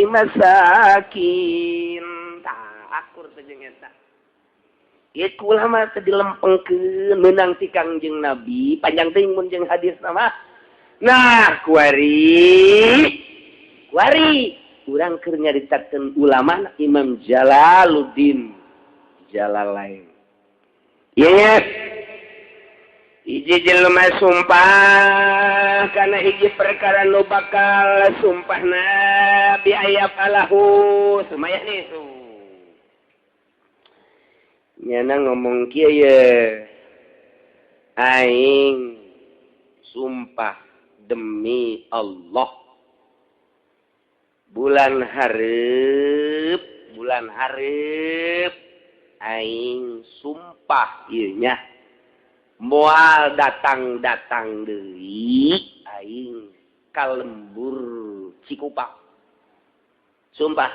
masakin. Tah akur teh jeung eta. Ieu ulama teh dilempengkeun meunang ti Kangjeng Nabi, panjang teuing mun jeung hadis mah. Nah, kuari kuari urang keur nyaritakeun ulama Imam Jalaluddin Jalalain. Ieu hiji jelema sumpah kana hiji perkara nu bakal sumpahna bi ayat alahu sumayah nih su. Nyana ngomong kieu ye. Aing sumpah demi Allah bulan hareup aing sumpah ieu nya moal datang-datang deui aing ka lembur Cikupa. Sumpah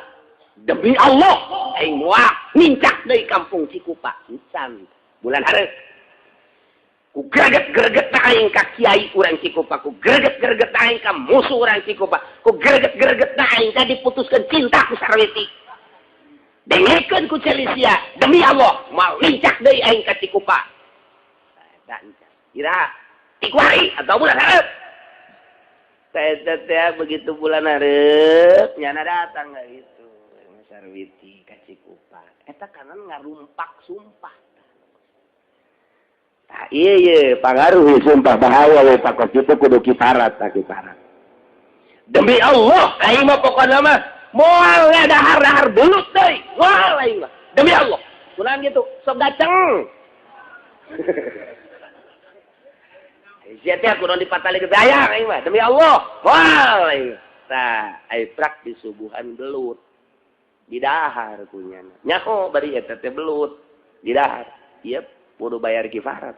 demi Allah aing moal nincak deui kampung Cikupa encan bulan hareup. Ku greget-greget aing ka kiai urang Cikupa, ku greget-greget aing ka musuh urang Cikupa, ku greget-greget aing ka diputuskeun cinta ku Sarwiti. Dengekeun ku Celisia, demi Allah moal nincak deui aing ka Cikupa. Eta encan. Iraha? Ti kuari atau bulan hareup. Teh begitu bulan hareup nyana datang ka itu Sarwiti ka Cikupa. Eta kanan ngarumpak sumpah. Tah iya iya pangaruh sumpah bahaya we pakos itu kudu kiparat tah kiparat. Demi Allah aing mah pokona mah moal dahar-dahar belut deui. Moal aing mah. Demi Allah. Kunaon gitu sok gaceng. Sia teh kudu dipatali ke dayang aing mah demi Allah. Moal aing. Tah ai prak disuguhan belut. Didahar kunyana. Nyaho bari eta teh belut didahar. Ieu kudu bayar kifarat.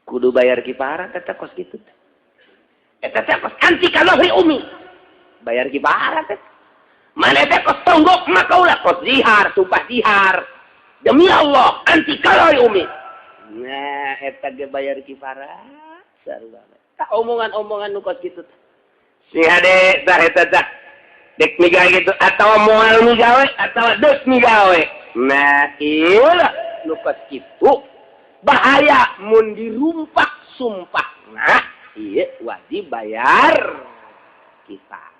Kudu bayar kifarat eta kos kitu teh. Eta teh kos anti kalohi umi. Bayar kifarat teh. Mana teh kos tonggok mah kaula kos zihar, sumpah zihar. Demi Allah anti kalohi umi. Nah, eta ge bayar kifarat. Sarua. Tak omongan-omongan nu kos kitu teh. Si hade tah eta tah. Dek migawe gitu atawa moal migawe atawa deuk migawe. Nah, ieu lah nu kos kitu bahaya mun dirumpak sumpah. Nah, ieu wajib bayar kifarat.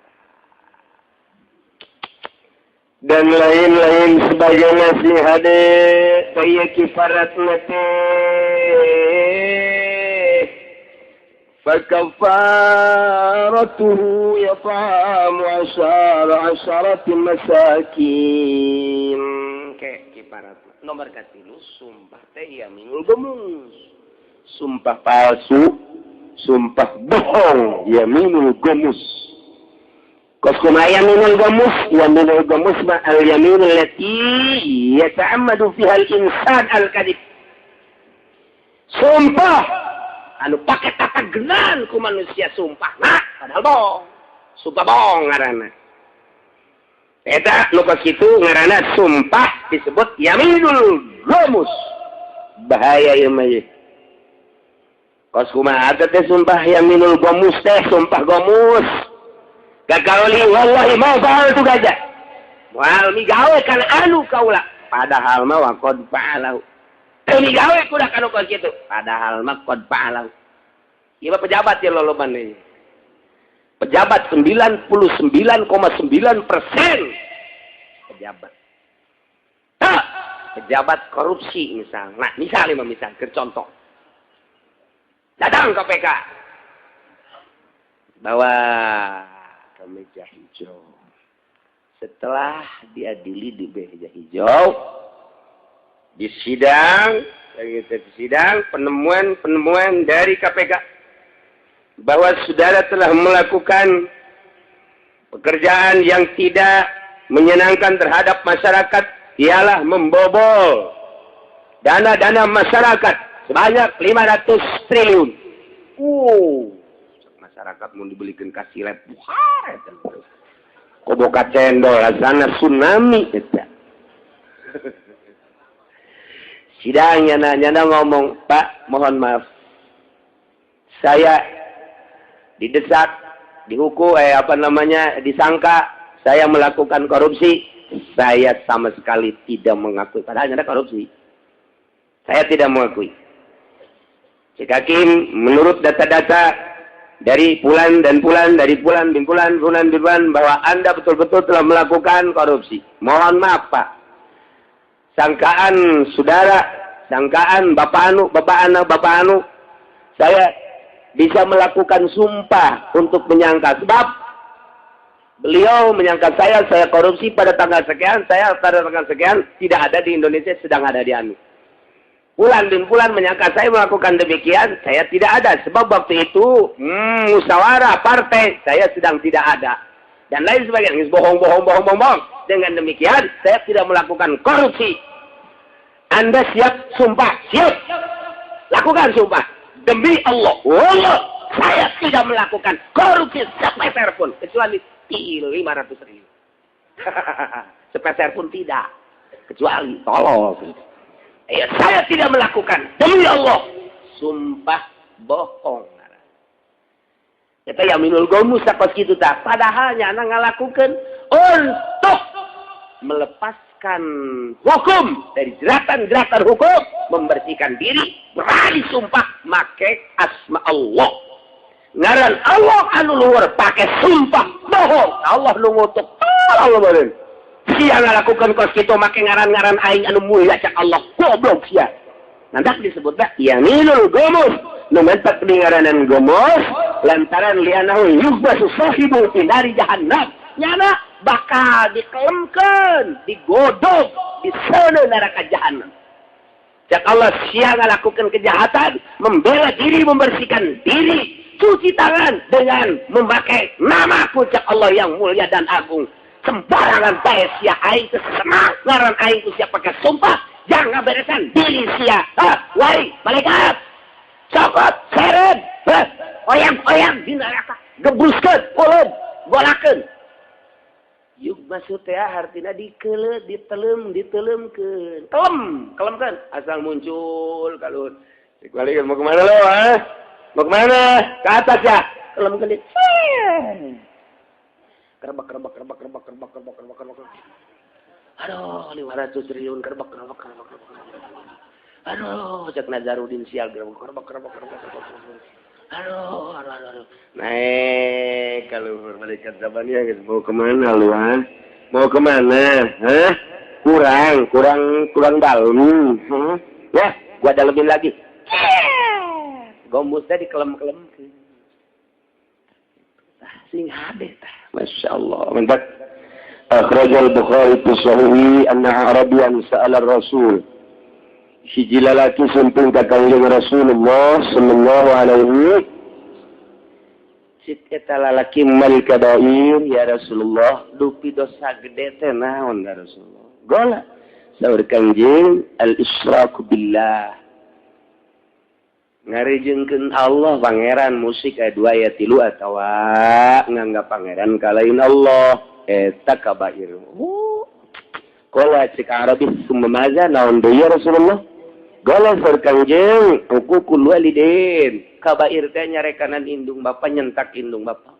Dan lain-lain sebagainya si hade kaya kifarat teh. Fakafaratuhu yat'amu 10 masakin. Kayak kifarat. Nomor katilu sumpah teh yaminul ghamus. Sumpah palsu, sumpah bohong, yaminul ghamus. Kos kumaha yaminul ghamus? Yaminul ghamus ma al yaminul lati yata'ammadu fiha al insan al kadhib. Sumpah anu pake tatagenan ku manusia sumpah nah padahal bohong. Sumpah bohong ngaranna. Eta nu kos kitu ngaranna sumpah disebut yaminul ghamus. Bahaya ieu mah ieu. Kos kumaha teh sumpah yaminul ghamus teh, sumpah ghamus. Kakauli wallahi ma fa'altu kaza. Moal migawe kana anu kaula. Padahal mah wa qad fa'alahu. Teu migawe kuda kanu kos kitu. Padahal mah qad fa'alahu. Ieu mah pejabat ya loloban deui. Pejabat 99,9% pejabat. Hah, pejabat korupsi misal. Nah, misalnya mah misal, ke contoh. Datang KPK. Bawa ke meja hijau. Setelah diadili di meja hijau, di sidang, di sidang penemuan-penemuan dari KPK bahwa saudara telah melakukan pekerjaan yang tidak menyenangkan terhadap masyarakat, ialah membobol dana-dana masyarakat sebanyak 500 triliun. Masyarakat mau dibelikan kasih lep, koboka cendol, rasana tsunami eta. Sidangnya nanya ngomong, "Pak, mohon maaf. Saya didesak, dihukum, disangka saya melakukan korupsi. Saya sama sekali tidak mengakui. Padahal ada korupsi. Saya tidak mengakui. Cek hakim, menurut data-data dari pulan dan pulan, dari pulan bin pulan, pulan bin pulan, bahwa Anda betul-betul telah melakukan korupsi. Mohon maaf, Pak. Sangkaan saudara, sangkaan Bapak Anu, Bapak Anu, Bapak Anu, saya bisa melakukan sumpah untuk menyangka. Sebab beliau menyangka saya korupsi pada tanggal sekian, saya pada tanggal sekian, tidak ada di Indonesia, sedang ada di Anu. Pulan bin Pulan menyangka saya melakukan demikian, saya tidak ada. Sebab waktu itu, musyawarah partai, saya sedang tidak ada. Dan lain sebagainya. Bohong, bohong, bohong, bohong, bohong. Dengan demikian, saya tidak melakukan korupsi. Anda siap sumpah? Siap. Lakukan sumpah. Demi Allah. Allah, saya tidak melakukan korupsi sepeser pun. Kecuali 500 ribu. Sepeser pun tidak. Kecuali tolong. Ya, saya tidak melakukan. Demi Allah. Sumpah bohong. Eta yaminul ghamus sakos kitu tah. Padahal nyana ngalakukeun untuk melepaskan hukum dari jeratan-jeratan hukum, membersihkan diri, berani sumpah make asma Allah. Ngaran Allah anu luhur pakai sumpah bohong. Allah nu ngutuk. Allah beureun. Sia ngalakukeun kos kitu make ngaran-ngaran aing anu mulia cak Allah. Goblok sia. Nanti disebutnya yaminul ghamus. Nu mentak di ngaranan ghamus lantaran lianahu yughmasu sahibu fi nari jahannam. Nyana bakal dikelemkeun, digodog di sana neraka jahannam. Cak Allah sia ngalakukan kejahatan, membela diri, membersihkan diri, cuci tangan dengan memakai namaku cak Allah yang mulia dan agung. Sembarangan bae sia aing teu senang ngaran aing ku sia pakai sumpah, jangan beresan diri sia. Ah, wai, malaikat. Cokot, seret, oyang-oyang di neraka, gebruskeun, uleun, golakeun. Yuk maksud teh artinya dikeule, ditelem, ditelemkeun. Kelem, kelemkeun asal muncul kalau balik mau kemana lo, ah? Mau kemana? Ke atas ya. Kelemkeun di. Kerebak, kerebak, kerebak, kerebak, kerebak, kerebak, kerebak, kerebak. Aduh, 500 triliun kerebak, kerebak, kerebak, kerebak. Aduh, cek Nazarudin sial kerebak, kerebak, kerebak, kerebak, kerebak. Aduh, aduh, aduh, aduh. Naik kalau malaikat zabaniyah guys, mau kemana lu, ah? Mau kemana? Hah? Kurang, kurang, kurang dalam. Hah? Ya, gua dalemin lagi. Gombusnya dikelem-kelem. Tah, sing hade tah. Masya Allah. Mantap. Akhrajal Bukhari fi sahihi anna Arabian sa'ala Rasul. Hiji lalaki sumping ka Kangjeng Rasulullah sallallahu alaihi. Cik eta lalaki mal kabair ya Rasulullah, dupi dosa gede teh naon ya Rasulullah? Gola. Saur Kangjeng al-isyraku billah. Ngarijengkeun Allah pangeran musik aya 2 aya 3 atawa nganggap pangeran kalain Allah. Eta kabair. Qala cik Arabi summa maza naon deui ya Rasulullah? Qala saur Kangjeng huququl walidain. Kabair teh nyarekanan indung bapa, nyentak indung bapa.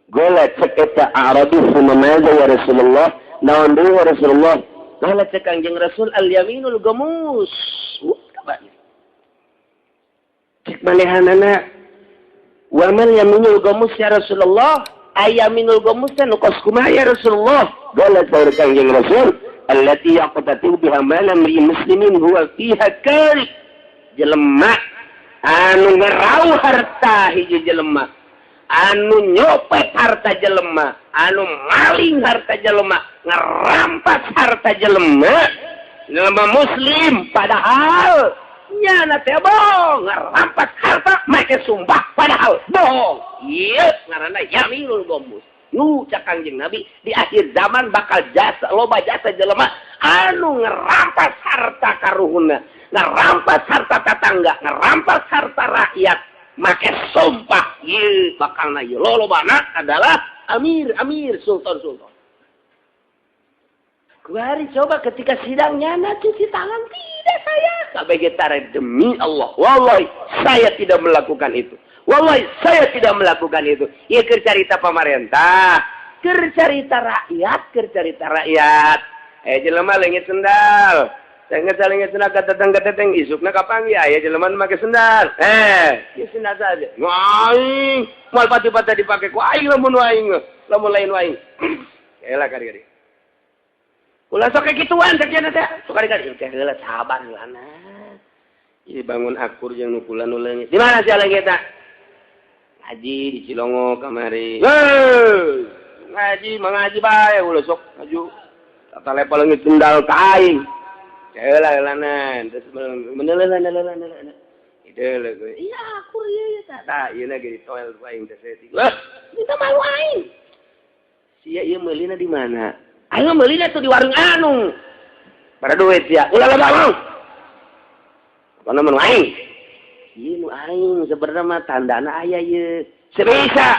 Qala cek eta Arabi summa maza ya Rasulullah? Naon deui ya Rasulullah? Qala cek Kangjeng Rasul al yaminul gamus. Kabair. Cek manehanana wa mal yaminul gamus ya Rasulullah? Ayaminul gamus teh nu kos kumaha ya Rasulullah? Qala saur Kangjeng Rasul allati yaqtatu biha malam li muslimin huwa fiha kari. Jelema anu ngerau harta hiji jelema, anu nyopet harta jelema, anu maling harta jelema, ngerampas harta jelema, jelema muslim padahal nyana teh bohong, ngerampas harta make sumpah padahal bohong. Ieu ngaranna yaminul gamus. Nu cak Kangjeng Nabi di akhir zaman bakal jasa loba jasa jelema anu ngerampas harta karuhunna, ngerampas harta tetangga, ngerampas harta rakyat make sumpah. Ieu bakalna ieu lolobana adalah amir, amir, sultan, sultan. Kuari coba ketika sidang nyana cuci tangan, tidak saya KBG tarik demi Allah, wallahi saya tidak melakukan itu. Wallahi saya tidak melakukan itu. Ieu keur carita pamarentah, keur carita rakyat, keur carita rakyat. Jelema leungit sendal. Leungit leungit sendal ka teteng-teteng isukna kapanggih aya jelema nu make sendal. Ieu sendal saja. Aing moal pati-pati dipake ku aing lamun aing, lamun lain aing. Elah kari-kari. Ulah sok kayak gituan cek nya teh. Sok kari-kari teh heula sabar heulana. Ini bangun akur jeung nu kula nu leungit. Di mana sia leungitna? Ngaji di Cilongo kamari. Heuh, ngaji mengaji bae ulah sok maju. Tata level leungit sendal ka aing. Heula heulanan terus meneuleuh. Itu leuh. Iya akur ieu ieu tah. Tah ieu ge ditoel ku aing teh saeutik. Wah, minta malu aing. Sia ieu meulina di mana? Aing meulina tuh di warung anu. Pada duit sia. Ulah loba ngomong. Kono mun aing. Ieu nu aing sebenarnya mah tandana aya ieu. Sebisa.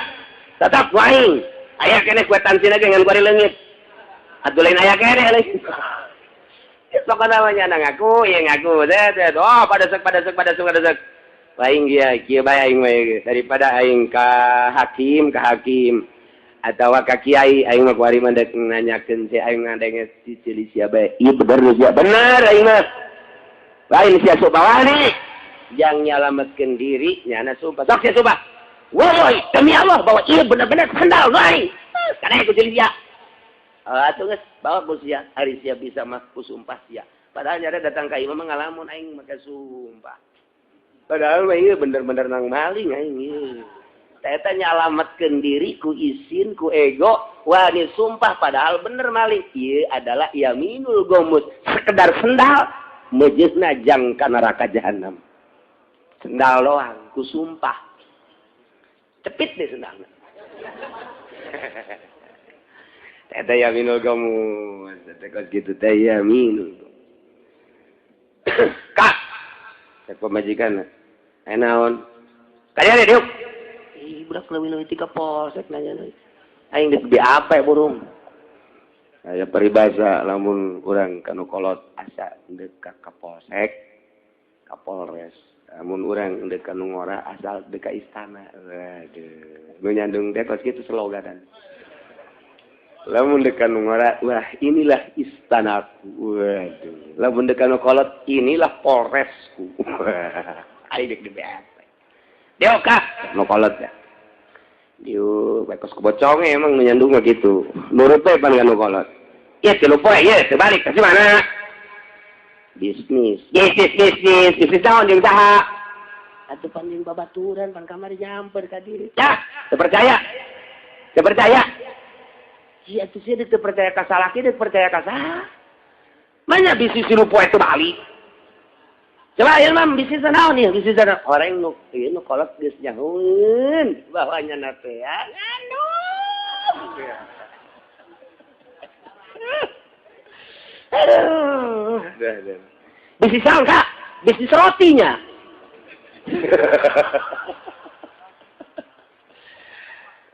Tetap nu aing. Aya keneh kuitansi ge ngan kuari leungit. Atuh lain aya keneh leungit. Pokokna mah nya ngaku, ieu ngaku. Teh oh pada sek pada sek pada sek. Aing dia kieu bae aing mah daripada aing ka hakim atawa ka kiai aing mah kuari mah dek nanyakeun si aing ngadenge si cili sia bae. Ieu bener sia bener aing mah. Lain sia sok bawani yang nyalametkeun diri nyana sumpah. Sok sia sumpah. Woi, demi Allah bahwa ieu bener-bener sendal nu aing. Kana ku cili sia. Atuh geus bawa ku sia, ari sia bisa mah ku sumpah sia. Padahal nyada datang ka imah mah ngalamun aing make sumpah. Padahal mah ieu bener-bener nang maling aing ieu. Eta nyalametkeun diri ku isin ku ego wani sumpah padahal bener maling. Ieu adalah yaminul gomus, sekedar sendal meujeuhna jang ka neraka jahanam. Sendal doang ku sumpah. Cepit deh sendalna. Eta yaminul gomus, eta kos kitu teh yaminul. Kak, cek pamajikan. Aya naon? Kaya deh, diuk. Ih, budak leuwih-leuwih ti ka polsek nanya deui. Aing geus BAP burung. Aya peribahasa lamun urang kanu kolot asa deuk ka polsek, ka Polres. Lamun urang deuk ka nu ngora asal deuk ka istana. Waduh, nu nyandung teh kos kitu sloganan. Lamun deuk ka nu ngora, wah inilah istanaku. Waduh. Lamun deuk ka nu kolot, inilah Polresku. Aing deuk di BAP. Diuk ka nu kolot ya. Diuk bae kos kebocong emang nu nyandung mah gitu. Nurut bae pan ka nu kolot. Ieu tilu poe ieu teu balik ka mana? Bisnis. Bisnis bisnis, bisnis naon jeung saha? Atuh pan jeung babaturan pan kamari nyamper ka diri. Yah, teu percaya. Teu percaya. Sia tuh sia teu percaya ka salaki, teu percaya ka saha. Manya bisnis lu poe teu balik. Coba ieu mah bisnis naon ieu? Bisnis naon? Orang nu ieu nu kolot geus nyahueun bahwa nya teh ya. Aduh. Aduh. Bisnis naon, Kak? Bisnis rotinya.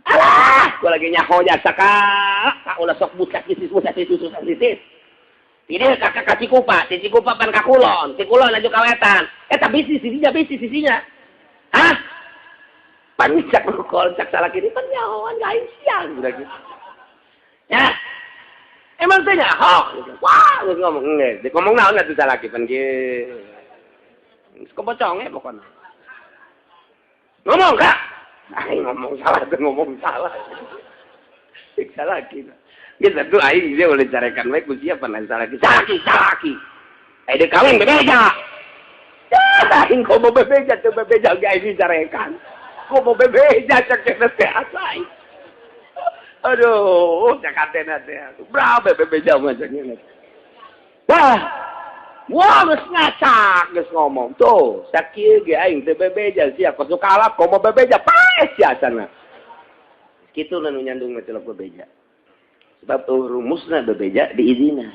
Alah, gua lagi nyaho jasa kak. Kak ulah sok bucak bisnis bucak bisnis bucak bisnis. Ini kakak ka Cikupa, di Cikupa pan ka kulon, di kulon laju ka wetan. Eta bisnis sisinya, bisnis sisinya. Hah? Pan cak rukol, cak salah kiri pan nyahoan gaing siang udah gitu. Ya. Emang teh nyaho. Wah, geus ngomong geus. Ngomong naon atuh salah pan kieu. Geus kebocong pokona. Ngomong kak. Aing ngomong salah teh ngomong salah. Cek salah kieu. Geus atuh aing dia boleh carekan bae ku siapa lain salah ki. Salaki, salaki. Ai deuk kawin bebeja. Dah aing komo bebeja teu bebeja ge aing dicarekan. Komo bebeja cek teh asa aing. Aduh, cek antena teh. Berapa bebeja mah cek ngene. Wah. Wah, geus ngacak geus ngomong. Tuh, sakieu ge aing teu bebeja sia kos kalap komo bebeja paes sia sana. Kitu nu nyandung mah celok bebeja. Sebab tuh rumusna bebeja diizinan.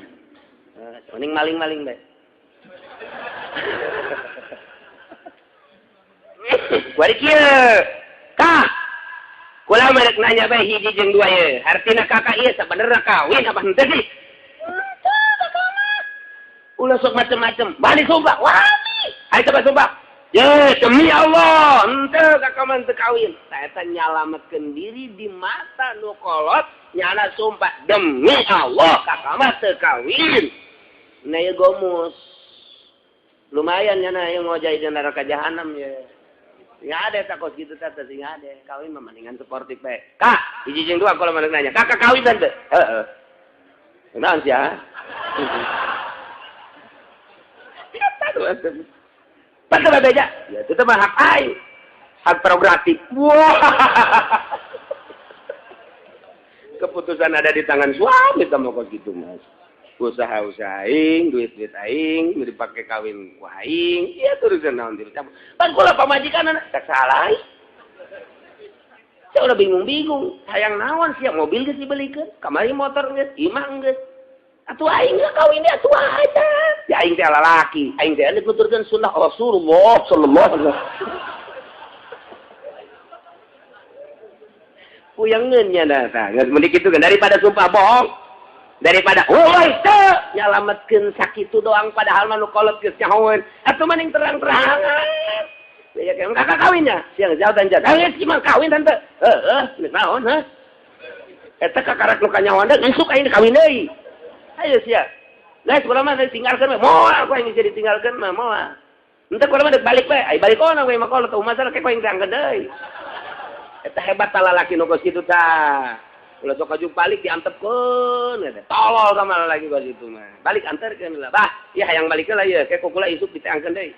Mending maling-maling bae. Kuari kieu. Kak. Kula merek nanya bae hiji jeung dua ye. Artina kakak ieu sabenerna kawin apa henteu sih? Ulah sok macem-macem. Balik sumpah. Wani. Ayo coba sumpah. Ye, demi Allah, henteu kakak mah henteu kawin. Saeta nyalametkeun diri di mata nu kolot, nyana sumpah demi Allah kakak mah teu kawin. Nah ieu gomus. Lumayan nyana ieu ngojai di neraka jahanam ye. Sing ade takos kitu teh sing ade. Kawin mah mendingan sportif bae. Kak, hiji jeung dua kalau maneh nanya, kakak kawin teh? Heeh. Naon sia? Pada bebeja, ya itu mah hak aing, hak prerogatif. Wah, keputusan ada di tangan suami kamu kok gitu mas. Usaha-usaha aing, duit-duit aing, dipakai kawin ku aing, ya terusan naon dicampur. Pan kula pamajikan anak tak salah. Saya udah bingung-bingung, sayang naon siap mobil geus dibelikeun, kamari motor geus, imah geus. Atuh aing geus kawin dia atuh aja. Ya aing teh lalaki, aing teh nuturkeun sunnah Rasulullah sallallahu alaihi wasallam. Puyangeun nya dah tah, geus mending kitu kan daripada sumpah bohong. Daripada euy teu nyalametkeun sakitu doang padahal mah nu kolot geus nyahoeun. Atuh mending terang-terangan. Ya kakak kawinnya, siang jauh dan jauh. Geus mah kawin tante. Heeh, geus naon hah? Eta kakarak nu kanyahoan deui isuk aing kawin deui. Ayo sia. Guys, kula mah ditinggalkeun we. Moal ku aing bisa ditinggalkeun mah moal. Henteu kula mah deuk balik we. Ai balik ona we mah kolot teu masalah ke ku aing teh angkeun deui. Eta hebat tah lalaki nu geus kitu tah. Ulah sok aju balik diantepkeun eta. Tolol ka malah lagi geus kitu mah. Balik anterkeun lah. Bah, ieu hayang balik lah ieu ke ku kula isuk diteangkeun deui.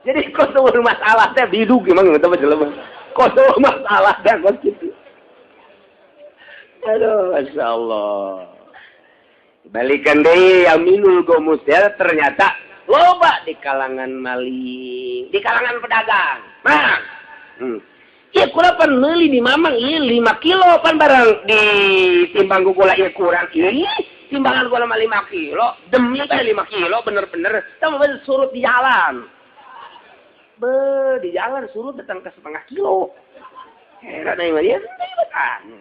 Jadi kos teu masalah teh bidug emang eta mah jelema. Kos teu masalah teh kos kitu. Aduh, Masya Allah. Balikan deh, Aminul Gomus ya, ternyata loba di kalangan maling, di kalangan pedagang. Mang, iya kula pan meuli di mamang, iya 5 kilo pan barang di timbang kula iya kurang, iya timbangan kula mah 5 kilo, demi teh 5 kilo bener-bener, sama surut di jalan. Be, di jalan surut datang ke setengah kilo. Heran aing mah dia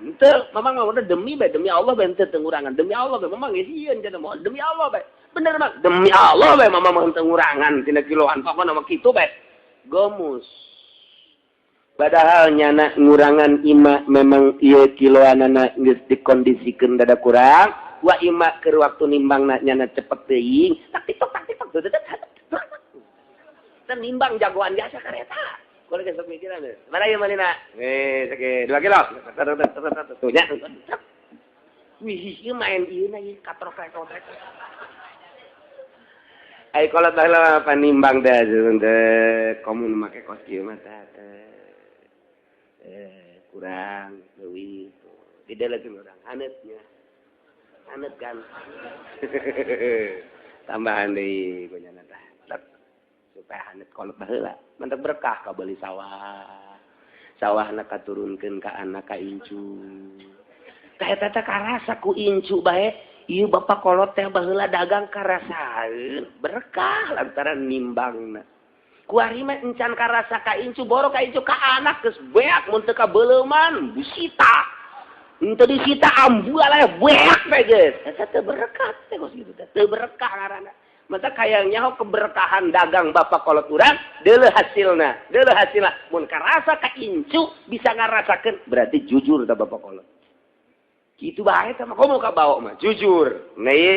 henteu mamang mah demi bae demi Allah bae henteu ngurangan demi Allah bae mamang geus sieun cenah moal demi Allah bae bener mah demi Allah bae mamang mah henteu ngurangan tina kiloan pokona mah kitu bae gomus padahal nyana ngurangan ima memang ieu kiloanana geus dikondisikeun dada kurang wa ima keur waktu nimbangna nyana cepet teuing tak titok teh nimbang jagoan biasa kareta. Kalau gesok mikiran, mana yang mana? Oke, 2 kilo. Tuh nya. Wih, ieu main ieu na ieu katrok katrok. Ai kolot baheula panimbang teh teh komun make kos kieu mah teh. Kurang leuwih didelekeun urang haneutnya. Haneut kan. Tambahan deui kunyana tah. Supaya haneut kolot baheula. Mantap berkah ka beuli sawah. Sawahna katurunkeun ka anak ka incu. Tah eta teh karasa ku incu bae. Ieu bapak kolot teh baheula dagang karasaeun berkah lantaran nimbangna. Kuari mah encan karasa ka incu boro ka incu ka anak geus beak mun teu ka beuleuman disita. Henteu disita ambual beak teh geus. Eta teu berkah teh kos kitu teh. Teu berkah ngaranna. Mata kayang nyaho keberkahan dagang bapak kolot urang deuleuh hasilna, deuleuh hasilna. Mun karasa ka incu bisa ngarasakeun berarti jujur tah bapak kolot. Kitu bae tah mah komo ka bawa mah jujur. Nah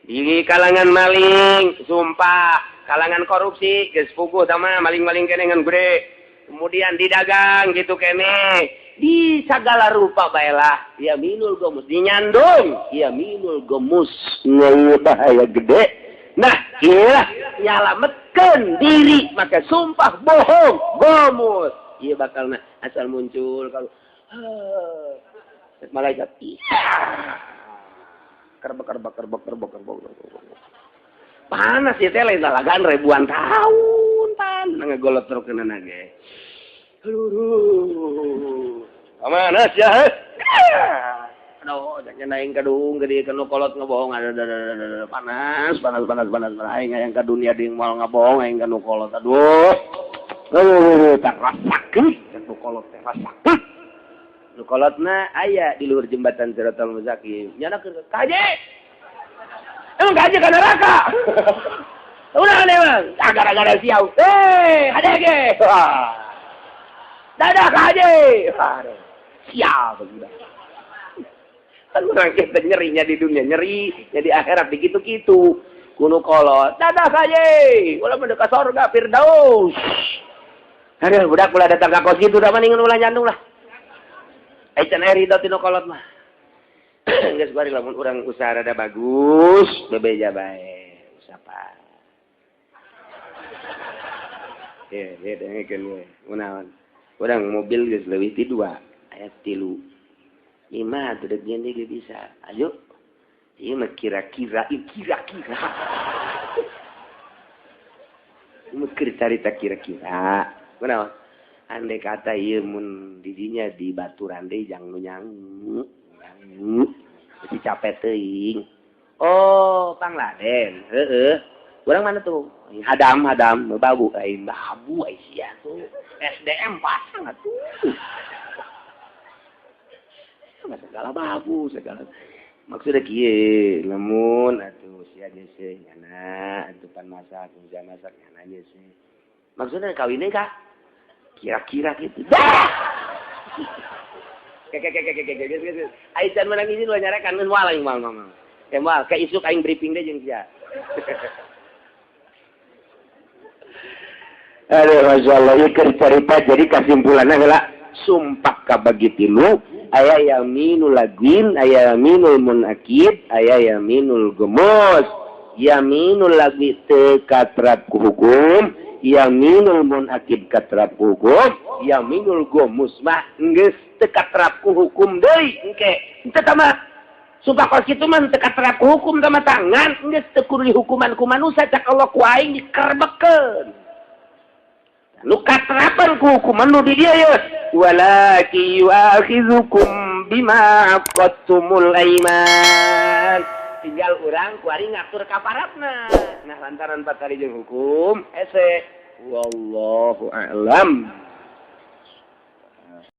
di kalangan maling sumpah, kalangan korupsi geus puguh tah mah maling-maling keneh ngan gede. Kemudian didagang gitu keneh. Di segala rupa baelah yaminul gomus dinyandung yaminul gomus bahaya gede. Nah, inilah nyalametkeun diri maka sumpah bohong gomus. Ieu bakalna asal muncul kalau malaikat iya kerbek kerbek kerbek kerbek kerbek panas ya teh lain lalagan ribuan tahun pan ngegolot terus kena ge. Aduh, panas ya. Aduh, jangan aing kadung gede kanu kolot ngebohong aduh panas panas panas panas aing hayang ka dunia deui moal ngabohong aing kanu kolot aduh. Aduh, tak rasakeun kanu kolot teh rasakeun. Nu kolotna aya di luhur jembatan Siratal Mustaqim. Nyana keur kaje. Emang kaje ka neraka. Ulah emang gara-gara siau. Eh, hade ge. Dadah kaje. Siap sudah. Kan orang kita nyerinya di dunia, nyeri di akhirat begitu-gitu. Kuno kolot, dadah kaje. Ulah mendekat surga Firdaus. Aduh, budak ulah datang ka kos kitu da mendingan ulah nyandung lah. Aican eri ridho tinu kolot mah. Geus bari lamun urang usaha rada bagus, bebeja bae. Usapa. Ye, ye dengekeun we. Kunaon? Urang mobil geus leuwih ti 2, aya 3. 5 teu deuk nyeun deui bisa. Ayo. Ieu mah kira-kira, kira-kira. Ieu mah keur carita kira-kira. Kunaon? Andai kata ieu mun didinya di baturan deui jang nu nyangu. Beuki capek teuing. Oh, Pangladen. Heeh. Urang mana tuh? Hadam hadam babu aing babu ai sia tuh. SDM pasang atuh. Segala babu segala. Maksudnya kieu, lamun atuh sia geus nyana atuh pan masak, bisa masak nyana geus. Maksudnya kawin deui ka? Kira-kira gitu. Kek. Aican menang izin ulah nyarekan geus moal aing moal moal. Ke moal ke isuk aing briefing deui jeung sia. Aduh masyaallah ieu keur carita jadi kasimpulanna heula sumpah kabagi tilu aya yaminul lagwin, aya yaminul munakid, aya yaminul gemus. Yaminul lagwi teu katrap ku hukum, yaminul munakid katrap ku hukum, yaminul gomus mah geus teu katrap ku hukum deui engke. Teu tama sumpah kos kitu mah teu katrap ku hukum tama tangan geus teu kudu dihukuman ku manusia cak Allah ku aing dikerbekkeun. Nu katrapan ku hukuman nu di dieu ye walaki yu'akhidzukum bima aqadtumul aiman. Tinggal urang kuari ngatur kaparatna. Nah lantaran patari jeung hukum hese wallahu a'lam.